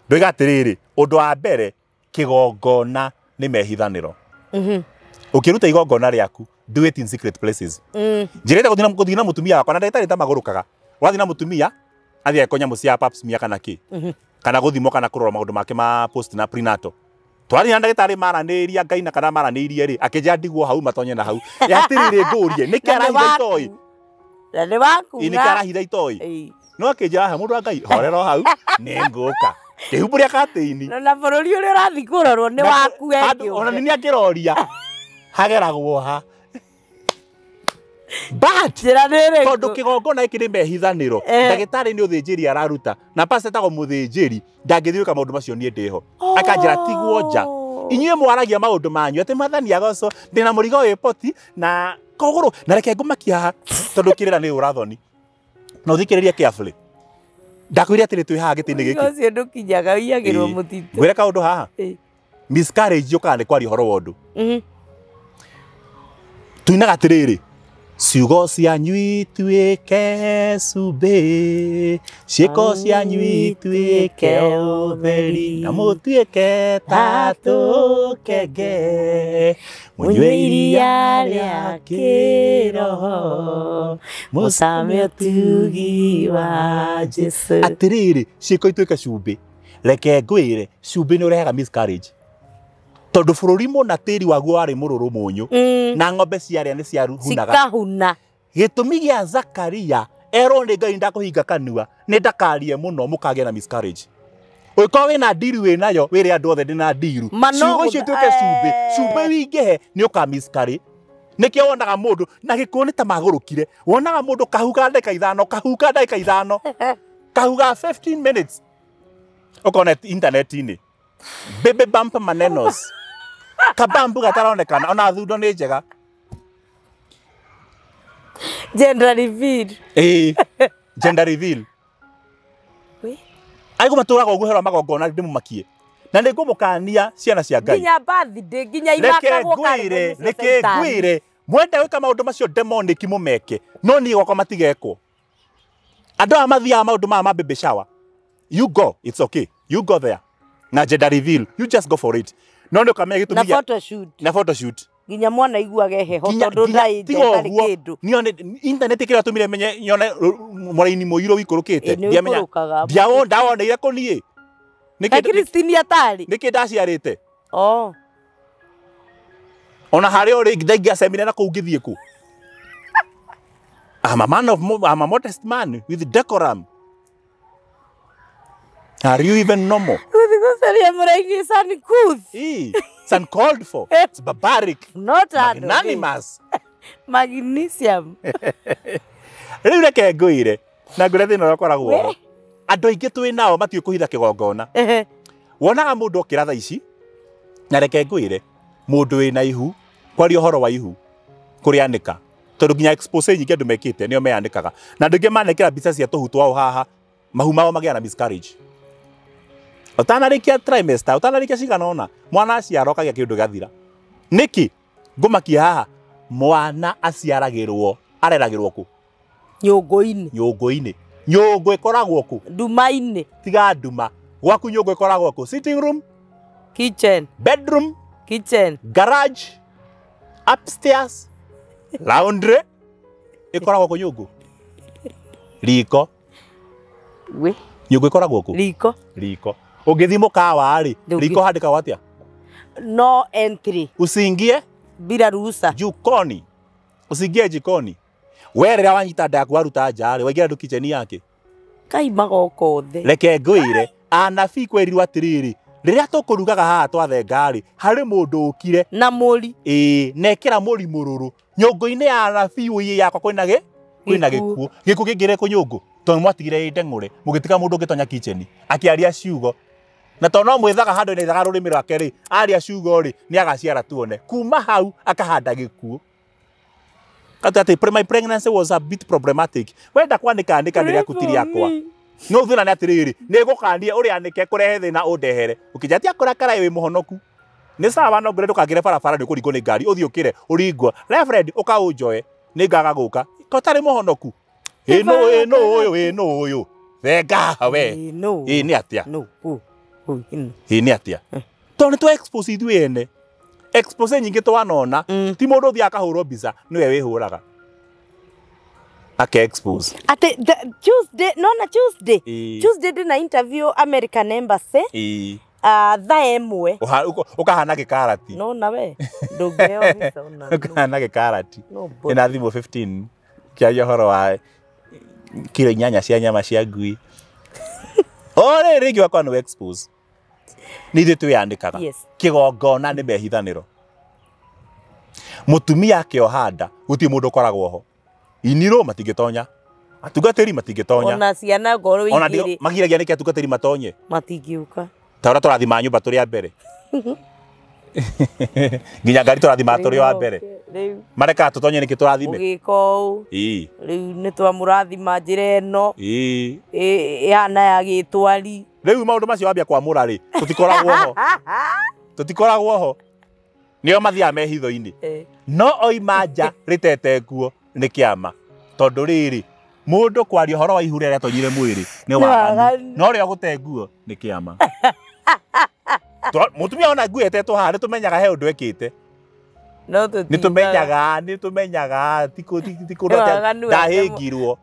Ndoiga atĩrĩrĩ ũndũ wa mbere kĩgongona nĩ mehithanĩro. Ũkĩruta igongona rĩaku do it in secret places. Njĩrĩte gũthiĩ na mũtumia wakwa na ndagĩtarĩ ta magũrũkaga ũrathiĩ na mũtumia athiĩ agĩko nyamũ cia pap smear kana kĩ kana gũthimwo kana kũrora maũndũ make ma post na prenatal. Twathiĩ na ndagĩtarĩ maranĩria Ngai na kana maranĩirie rĩ akĩnjĩra ndigwo hau matonye na hau atĩrĩrĩ ngũrie nĩkĩ arahitha itoĩ na nĩ waku nĩkĩ arahitha itoĩ no akĩnjĩra haha mũndũ wa Ngai horera o hau nĩ ngũka. Ngĩhumbũria katĩini. Na bũrũri ũrĩa ũrathiĩ kũrorwo nĩ waku we kĩũmbe. Ona nĩ akĩroria hageragwo ha. But njĩra nĩ ĩrĩkũ? Tondũ kĩgongona gĩkĩ nĩ mehithanĩro, ndagĩtarĩ nĩ ũthĩnjĩri araruta na pastor etagwo mũthĩnjĩri, ndangĩthiĩ gwĩka maũndũ macio niĩ ndĩho. Akanjĩra tigwo nja. Inyuĩ mwaragia maũndũ manyu atĩ Mwathani agocwo ndĩna mũrigo wĩ poti na kũgũrũ na reke ngũmakia haha tondũ kĩrĩra nĩ ũrathoni. Na ũthikĩrĩrie carefully. Ndakwĩire atĩrĩ twĩ haha gĩtĩ-inĩ gĩkĩ. Ũcio ndũkinyaga ũiyagĩrwo mũtitũ. Ngwĩre kaũndũ haha. Miscarriage yũkaga nĩ kwaria ũhoro wa ũndũ. Tuinaga atĩrĩrĩ, ciugo cianyu ituĩke cumbĩ, ciĩko cianyu ituĩke ũtheri, na mũtuĩke ta tũkenge, mũnyue iria rĩa kĩroho, mũcame ũtugi wa Jesũ. Atĩrĩrĩ, ciĩko ituĩke cumbĩ. Reke ngwĩre, cumbĩ nĩ ũrehaga miscarriage. Tondũ bũrũri mũna tĩri waguo warĩ mũrũrũ mũnyũ, na ng'ombe ciarĩa nĩ ciahunaga. Cikahuna. Gĩtũmi gĩa Zakaria erwo nĩ Ngai ndakũhinga kanua, nĩ ndakarie mũno mũkagĩa na miscarriage. Ũngĩkorwo wĩna ndiru wĩ nayo, wĩre andũ othe ndĩna ndiru. Ciugo icio ituĩke cumbĩ, cumbĩ wingĩhe nĩ ũka miscarry. Nĩkĩo wonaga mũndũ na gĩkũyũ nĩ ta magũrũkire, wonaga mũndũ kahuka ndagĩka ithano, kahuka ndagĩka ithano, kahuka 15 minutes ũkona intaneti-inĩ. Baby bump manenos. Kabambu gataronekana ona thundo nĩ njega. Gender reveal. Gender reveal. Aigũ matũraga ũguo herwo magongona ndĩmũmakie. Na nĩ ngũmũkania ciana cia Ngai. Nginya birthday, nginya imakagwo. Reke ngwĩre, mwenda gwĩka maũndũ macio demonic mũmeke, no niĩ gwakwa matigekwo. Andũ aya mathiaga maũndũ maya ma baby shower. You go, it's okay. You go there. Na gender reveal, you just go for it. No nĩ ũkamenya gĩtũmi na photoshoot. Na photoshoot. Nginya mwana iguage heho tondũ ndaĩ nja ĩtarĩ kĩndũ. Nione internet kĩrĩa tũmire menye nyone mũraini mũirũ wikũrũkĩte. Ndiamenya. Ndiawo ndawoneire kũ niĩ. Nĩkĩ Christine atarĩ? Nĩkĩ ndaciarĩte? Oh. Ona harĩa ũrĩ ndaingĩacemire na kũu ngĩthiĩ kũ. I'm a man of I'm a modest man with decorum. Are you even normal? It's uncalled for. It's barbaric. Not magnanimous. Magnesium. Rĩu reke ngwĩre na ngwĩre thĩna ũrĩa ũkoragwo ho. Andũ aingĩ twĩ nao matiũĩ kũhitha kĩgongona. Wonaga mũndũ okĩra thaa ici na reke ngwĩre mũndũ wĩna ihu kwaria ũhoro wa ihu kũrĩanĩka tondũ nginya expose nyingĩ andũ mekĩte nĩo meanĩkaga na andũ aingĩ manekĩra mbica cia tũhu twao haha mahu mao magĩa na miscarriage. Ũtanarĩkia trimester, ũtanarĩkia cigana ũna, mwana aciarwo akagĩa kĩũndũ gĩathira. Nĩkĩ? Ngũmakia haha, mwana aciaragĩrwo, areragĩrwo kũ? Nyũngũ-inĩ. Nyũngũ-inĩ. Nyũngũ ĩkoragwo kũ? Nduma-inĩ. Tiga nduma. Gwaku nyũngũ ĩkoragwo kũ? Sitting room? Kitchen. Bedroom? Kitchen. Garage? Upstairs? Laundry? Ĩkoragwo kũ nyũngũ? Riko. We. Nyũngũ ĩkoragwo kũ? Riko. Riko. Ũngĩthiĩ mũkawa rĩ, riko handĩkagwo atĩa? No entry. Usiingie bila ruhusa. Jikoni. Usiingie jikoni. We rĩrĩa wanyita nda yaku waruta nja rĩ, waingĩra ndũ kitchen yake. Kai magoka othe. Reke ngwĩre, anabii kwerirwo atĩrĩrĩ, rĩrĩa tũkũrugaga haha twathenga rĩ, harĩ mũndũ ũkire na mũri. Ĩĩ, na ekĩra mũri mũrũrũ. Nyũngũ-inĩ ya anabii ũiĩ yakwa kwĩna gĩ? Kwĩna gĩkuũ. Gĩkuũ kĩingĩre kũ nyũngũ? Tondũ mwatigire ĩ ndeng'ũre, mũgĩtiga mũndũ ũngĩtonya kitchen akĩaria ciugo. Na tondũ no mwĩthaga handũ nĩ rũrĩmĩ rwake rĩ, aria ciugo rĩ, nĩ agaciara tuone. Kuma hau akahanda gĩkuũ. Kata atĩ my pregnancy was a bit problematic. Wenda kwanĩka anĩka nĩ rĩaku ti rĩakwa. No thĩna nĩ atĩrĩrĩ, nĩ ngũkania ũrĩanĩke kũrehe thĩna ũndehere. Ũkĩnjatia kũrakara wĩ mũhonoku. Nĩ sawa no ngwĩre ndũkangĩre barabara nĩ ũkũringwo nĩ ngari, ũthiĩ ũkĩre ũringwo. Reverend ũka ũnjoe, nĩ ngaga gũka. Ko ũtarĩ mũhonoku. Ĩ nũ ĩ nũ ũyũ ĩ nũ ũyũ. Thenga we. Ĩ nĩ atĩa? Ĩ nĩ atĩa? Tondũ nĩ twa expose ithuĩ ene. Expose nyingĩ twanona, ti mũndũ ũthiaga akahũrwo mbica, nĩwe wĩhũraga. Ake expose. Ate Tuesday, no na Tuesday. Tuesday ndĩna interview American Embassy. Thaa ĩmwe. Ũkahana gĩkarati. No na we. Ndũngĩheo visa ona. Ũkahana gĩkarati. Ĩna thimũ 15. Kĩaria ũhoro wa kiro 8 cia nyama cia ngui. O rĩrĩ rĩngĩ wakwa nĩ expose. Nĩ ithuĩ twĩyandĩkaga. Yes. Kĩgongona nĩ mehithanĩro. Mũtumia akĩoha nda gũtirĩ mũndũ ũkoragwo ho. Inirũ matingĩtonya. Atungatĩri matingĩtonya. Ona ciana ngoro Ona igĩrĩ magiragia nĩkĩ atungatĩri matonye. Matingĩũka. Ta ũrĩa tũrathima nyũmba tũrĩ a mbere. Nginya ngari tũrathima tũrĩ wa mbere. Rĩu Marekaga tũtonye nĩkĩ tũrathime. Ũgĩka ũũ. Ĩĩ. Rĩu nĩ twamũrathima njĩra ĩno. Ĩĩ. Ĩhana ya gĩtwari. Rĩu maũndũ macio wambia kwamũra rĩ, tũtikoragwo ho. Tũtikoragwo ho. Nĩo mathiaga me hitho-inĩ. No oima nja rĩtete nguo nĩ kĩama. Tondũ rĩrĩ, mũndũ kwaria ũhoro wa ihu rĩrĩa rĩatonyire mwĩrĩ nĩ waganu. No rĩo gũte nguo nĩ kĩama. Mũtumia ona nguo ĩtetwo haha nĩ tũmenyaga he ũndũ ekĩte. No tũtindaga. Nĩ tũmenyaga ti kũndũ atĩ ndahĩngirwo.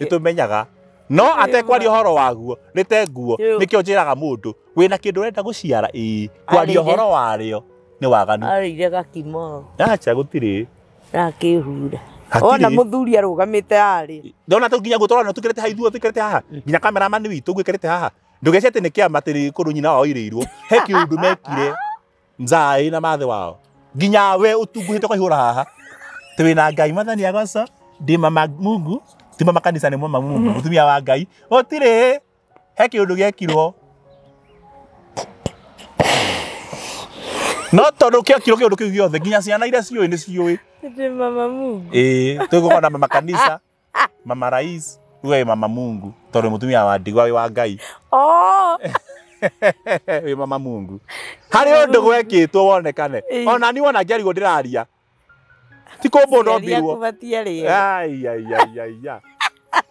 Nĩ tũmenyaga. No atekwaria ũhoro waguo rĩte nguo nĩkĩo njĩraga mũndũ wĩna kĩndũ ũrenda gũciara ĩĩ kwaria ũhoro warĩo nĩ waganu. Arĩire gakimo. Acha gũtirĩ. Akĩhura. Ona mũthuri arũgamĩte harĩa. Ndona tu nginya gũtwarana tũkĩrĩte haha ithuothe tũkĩrĩte haha. Nginya cameraman witũ gwĩkĩrĩte haha. Ndũgece atĩ nĩ kĩama atĩ kũndũ nyina wao oirĩirwo. He kĩũndũ mekire nzaĩ na mathe wao. Nginya we ũtunguhĩte ũkaihũra haha. Twĩ na Ngai Mwathani agoco ndĩ mama Mungu ti mama kanitha nĩ mama Mungu mũtumia wa Ngai gũtirĩ he kĩũndũ gĩekirwo. No tondũ kĩekirwo kĩũndũ kĩu gĩothe nginya ciana iria ciũĩ nĩ ciũĩ. Ndĩ mama Mungu. Ĩĩ tũgũkorwo na mama kanitha, mama rais, we mama Mungu tondũ mũtumia wa ndigwa wĩ wa Ngai. Oh. Wĩ mama Mungu. Harĩ ũndũ gwekĩtwo wonekane. Ona niĩ wona ngĩarigwo ndĩraria. Ti kũmbwo ndombirwo. Ai ai ai ai.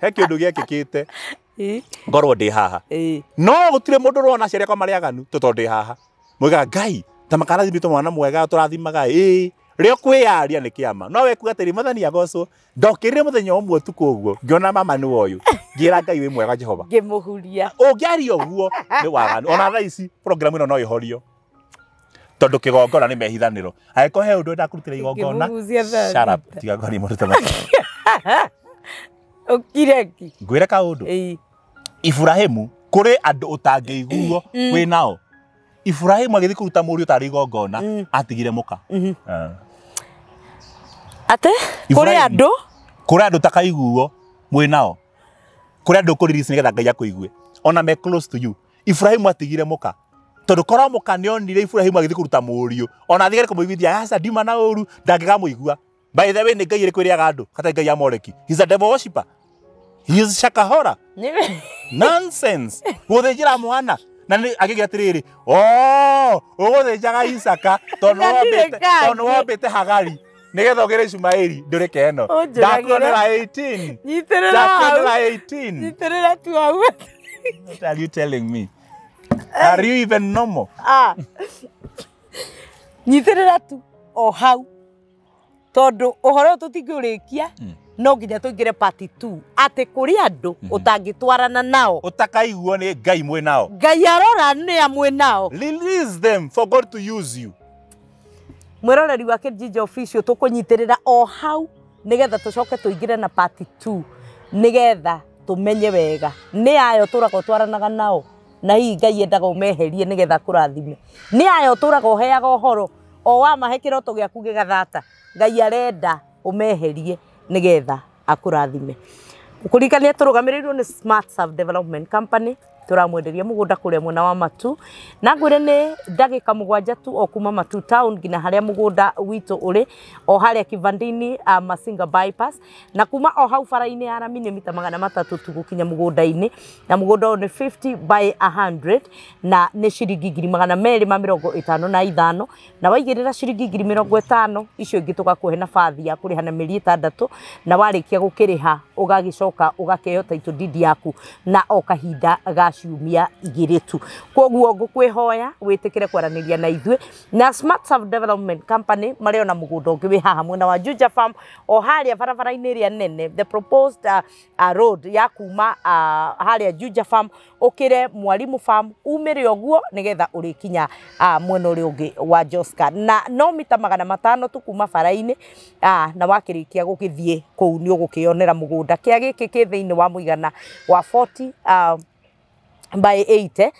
He kĩũndũ gĩekĩkĩte. Ngorwo ndĩ haha. No gũtirĩ mũndũ ũrona aciari akwa marĩ aganu tondũ ndĩ haha. Moigaga Ngai ta makarathimĩtwo mwana mwega tũrathimaga ĩĩ. Rĩo kwĩyaria nĩ kĩama. No we kuga atĩrĩ Mwathani agocwo ndokĩrire mũthenya ũmwe ũtukũ ũguo ngĩona mama nĩ ũyũ. Ngĩra Ngai wĩ mwega Jehova. Ngĩmũhuria. Ũngĩaria ũguo nĩ waganu. Ona thaa ici program ĩno no ĩhorio. Tondũ kĩgongona nĩ mehithanĩro. Angĩkorwo he ũndũ ũrenda kũrutĩra igongona, shut up. Tiga kwaria mũndũ ta macio. Ũkireki. Ngwĩre kaũndũ. Iburahĩmu kũrĩ andũ ũtangĩiguo wĩ nao. Iburahĩmu agĩthiĩ kũruta mũriũ tarĩ igongona atigire mũka. Ate kũrĩ andũ? Kũrĩ andũ takaiguo mwĩ nao. Kũrĩ andũ ũkũririci nĩgetha Ngai akũigue. Ona me close to you. Iburahĩmu atigire mũka. Tondũ korwo mũka nĩonire Iburahĩmu agĩthiĩ kũruta mũriũ ona athigare kũmũiguithia aca ndima na ũru ndangĩkamũigua. By the way nĩ Ngai ĩrĩkũ ĩrĩaga andũ hatarĩ Ngai ya Moleki. He's a devil worshipper. He is shakahora. Nonsense. Gũthĩnjĩra mwana. Na nĩ agĩgĩa atĩrĩrĩ, oh, ũgũthĩnjaga Isaka tondũ wombĩte Hagari nĩgetha ũgĩre Ishumaeli ndũrĩ keno. Ndakuonera 18. Nyitĩrĩra. Ndakuonera 18. Nyitĩrĩra tu hau. What are you telling me? Are you even normal? Ah. Nyitĩrĩra tu o hau. Tondũ ũhoro tũtingĩũrĩkia no nginya tũingĩre part 2 atĩ kũrĩ andũ ũtangĩtwarana nao. Ũtakaiguo nĩ Ngai mwĩ nao. Ngai arora nĩ amwe nao. Release them for God to use you. Mwĩroreri wa Kijiji Official tũkũnyitĩrĩra o hau nĩgetha tũcoke tũingĩre na part 2 nĩgetha tũmenye wega nĩ ayo tũraga twaranaga nao na hihi Ngai endaga ũmeherie nĩgetha kũrathime. Nĩ ayo tũraga ũheaga ũhoro o wamahe kĩroto gĩaku gĩgathata. Ngai arenda ũmeherie nĩgetha akũrathime. Kũririkania tũrũgamĩrĩirwo nĩ Smart Serve Development Company tũramwenderia mũgũnda kũrĩa mwena wa Matu na ngwĩre nĩ ndagĩka 7 tu o kuma Matu town nginya harĩa mũgũnda witũ ũrĩ o harĩa Kivandini Masinga bypass na kuma o hau bara-inĩ ya rami nĩ mita 300 tu gũkinya mũgũnda-inĩ na mũgũnda ũyũ nĩ 50 by 100 na nĩ ciringi 255,000 na waigĩrĩra ciringi 50,000 icio ingĩ tũgakũhe nabathi ya kũrĩha na mĩeri 6 na warĩkia gũkĩrĩha ũgagĩcoka ũgakĩheo title deed yaku na o kahinda ga ciumia 2 tu. Koguo ngũkwĩhoya wĩtĩkĩre kwaranĩria na ithuĩ na Smart Serve Development Company marĩ ona mũgũnda ũngĩ wĩ haha mwena wa Juja Farm o harĩa barabara-inĩ ĩrĩa nene the proposed road ya kuma harĩa Juja Farm ũkĩre Mwalimu Farm umĩre ũguo nĩgetha ũrĩkinya mwena ũrĩa ũngĩ wa Joska na no mita 500 tu kuma bara-inĩ na wakĩrĩkia gũgĩthiĩ kũu nĩ ũgũkĩonera mũgũnda kĩa gĩkĩ kĩ thĩinĩ wa mũigana wa 40 by 80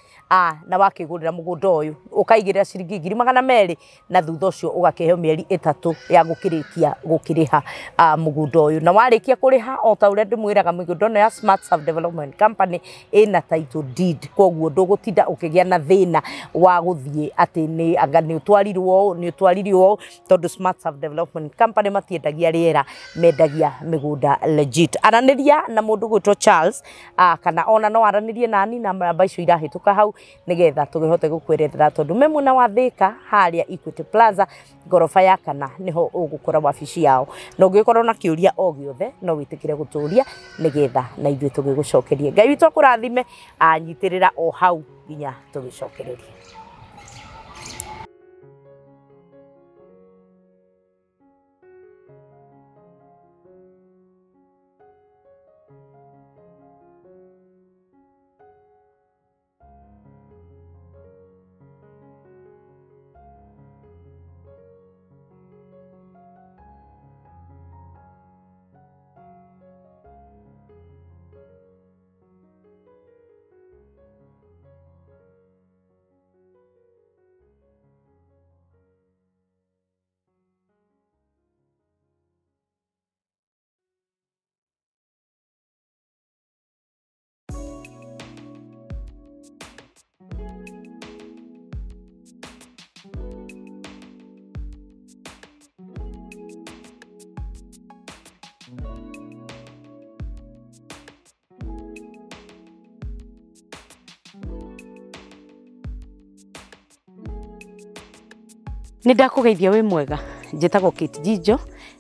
na wakĩgũrĩra mũgũnda ũyũ ũkaigĩrĩra ciringi 200,000 na thutha ũcio ũgakĩheo mĩeri 3 ya gũkĩrĩkia gũkĩrĩha mũgũnda ũyũ. Na warĩkia kũrĩha o ta ũrĩa ndĩmwĩraga, mĩgũnda ĩno ya Smart Serve Development Company ĩna title deed, koguo ndũgũtinda ũkĩgĩa na thĩna wa gũthiĩ atĩ nĩ anga nĩ ũtwarirwo ũũ, nĩ ũtwaririo ũũ, tondũ Smart Serve Development Company matiendagia rĩera, mendagia mĩgũnda legit. Aranĩria na mũndũ gwĩtwo Charles, kana ona no aranĩrie nani na namba icio irahĩtũka hau nigetha tũkĩhote gũkwerethera, tondũ me mwena wa Thika harĩa Equity Plaza ngoroba ya kana niho ũgũkora wabici yao. Na ũngĩkorwo na kĩũria o gĩothe no wĩtĩkĩre gũtũria nigetha na ithuĩ tũgĩgũcokerie. Ngai witũ akũrathime, anyitĩrĩra o hau nginya tũgĩcokererie. Nĩ ndakũgeithia wĩ mwega, njĩtagwo Kate Njijo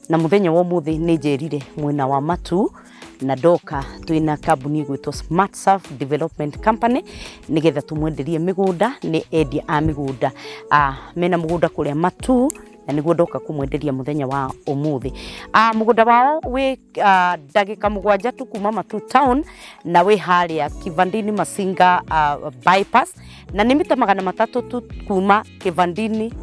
na mũthenya wa ũmũthĩ nĩ njerire mwena wa Matuu na ndoka twĩna kambuni ĩgwĩtwo Smart Serve Development Company nĩgetha tũmwenderie mĩgũnda. Nĩ endia a mĩgũnda, mena mũgũnda kũrĩa Matuu na nĩguo ndoka kũmwenderia mũthenya wa ũmũthĩ. Mũgũnda wao wĩ ndagĩka 7 tu kuma Matuu town na wĩ harĩa Kivandini Masinga bypass, na nĩ mita 300 tu kuma Kivandini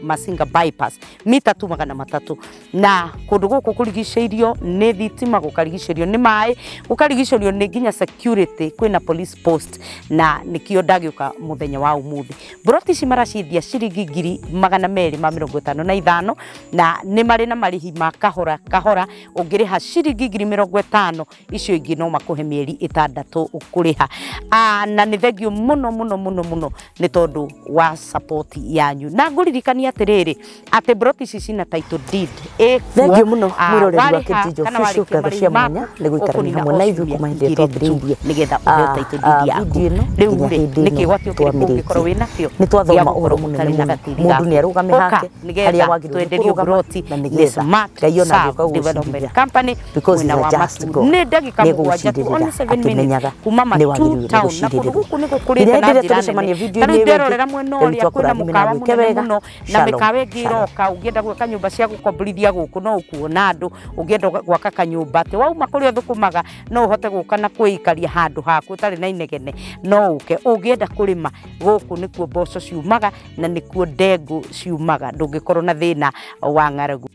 Masinga bypass, mita tu 300. Na kũndũ gũkũ kũrigicĩirio nĩ thitima, gũkarigicĩrio nĩ maĩ, gũkarigicĩrio nĩ nginya security, kwĩna police post, na nĩkĩo ndagĩũka mũthenya wa ũmũthĩ. Mburoti ici maraciendia ciringi 255,000 na nĩ marĩ na marĩhi ma kahora kahora. Ũngĩrĩha ciringi 50,000 icio ingĩ no makũhe mĩeri 6 ũkũrĩha. Na nĩ thengio mũno mũno mũno mũno nĩ tondũ wa support yanyu. Na ngũririkania atĩrĩrĩ atĩ mburoti ici cina title deed. Thengio mũno mwĩroreri wa Kate Njijo Official, ngatho cia mwanya nĩ gũikarania hamwe na ithuĩ kuma hĩndĩ ĩrĩa twambĩrĩirie nĩgetha ũheo title deed yaku. Rĩu rĩ nĩ kĩgwatio kĩrĩkũ ũngĩkorwo wĩnakĩo? Nĩ twathoma ũhoro mũnene mũno, mũndũ nĩ arũgame hake harĩa wagĩrĩirwo nĩ kũrũgama, na nĩgetha Ngai ona agĩũka gũgũcirithia because mwena he's wa a just Matuu. God, Nĩ ndagĩka nĩ 7 tu, egũgũcirĩrĩra only 7 minutes akĩmenyaga kuma nĩ Matuu wagĩrĩirwo nĩ town, na kũndũ gũcirĩrĩrwo. gũkũ nĩ gũkũrĩte Nginya na hĩndĩ ĩrĩa njĩra tũgũcemania nene. video-inĩ Ta rĩu ĩyo ĩngĩ, nderorera mwena Ngai ũrĩa witũ kwĩna akũrathime na mũkawa agwĩke mũnene wega. mũno na Shalom, mĩkawa ĩngĩ shalom. ĩroka. Ũngĩenda gwaka nyũmba cia gũkomborithia gũkũ no ũkuona andũ. Ũngĩenda gwaka kanyũmba atĩ wauma kũrĩa ũthũkũmaga no ũhote gũka na kwĩikaria handũ haku ũtarĩ na inegene, no ũke. Ũngĩenda kũrĩma gũkũ nĩkuo mboco ciumaga na nĩkuo ndengũ ciumaga, ndũngĩkorwo na thĩna wa ng'aragu.